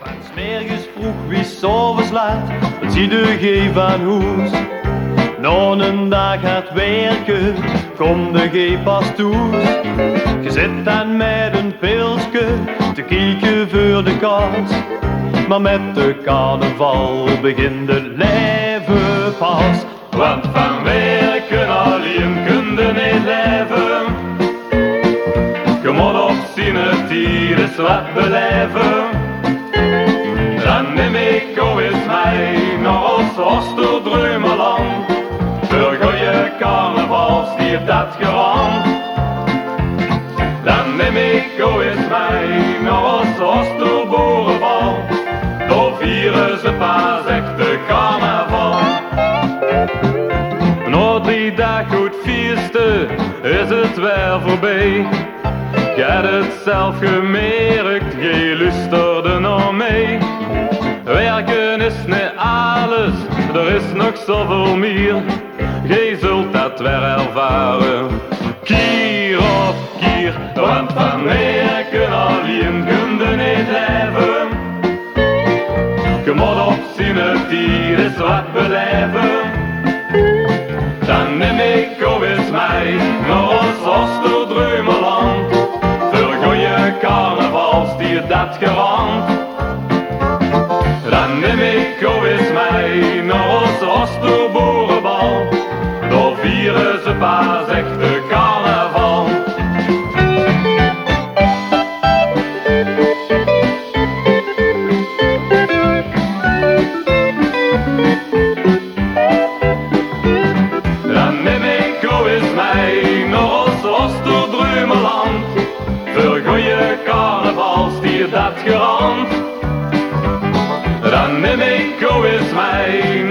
Van 's merges vroeg wie 's aoves laat, dan ziede geej van hoes. Nao 'nen daag hard wirke, kómde geej pas thoes. Geej zit dan mit 'n pilske te kieke veur de kans. Mer mit de carnaval begint 't laeve pas. Want van wirke allein kónde neet laeve. Geej mót op zienen tied ins wat belaeve. Dan num ik ow ins mei nao ós Osterdreumeland. Veur gooj carnaval stiet dat garant. Dan num ik ow ins mei nao ós Osterboerebal. Dao viere ze pas echte carnaval. Nao drie daag good fieste is 't weer veurbie. Geej het 't zelf gemirk, geej loesterde nao mei. Wirke is neet alles, d'r is nog zoväöl mier. Geej zult dat weer ervare, kier op kier. Want van wirke allein kónde neet laeve. Geej mót op zienen tied ins wat belaeve. Dan num ik ow ins mei nao ós Osterdreumeland. Veur gooj carnaval stiet dat garant. Dan num ik ow ins mei nao ós Osterboerebal. Dao viere ze pas echte carnaval. Dan num ik ow ins mei nao ós Osterdreumeland. Veur gooj carnaval stiet dat garant. Dan num ik ow ins mei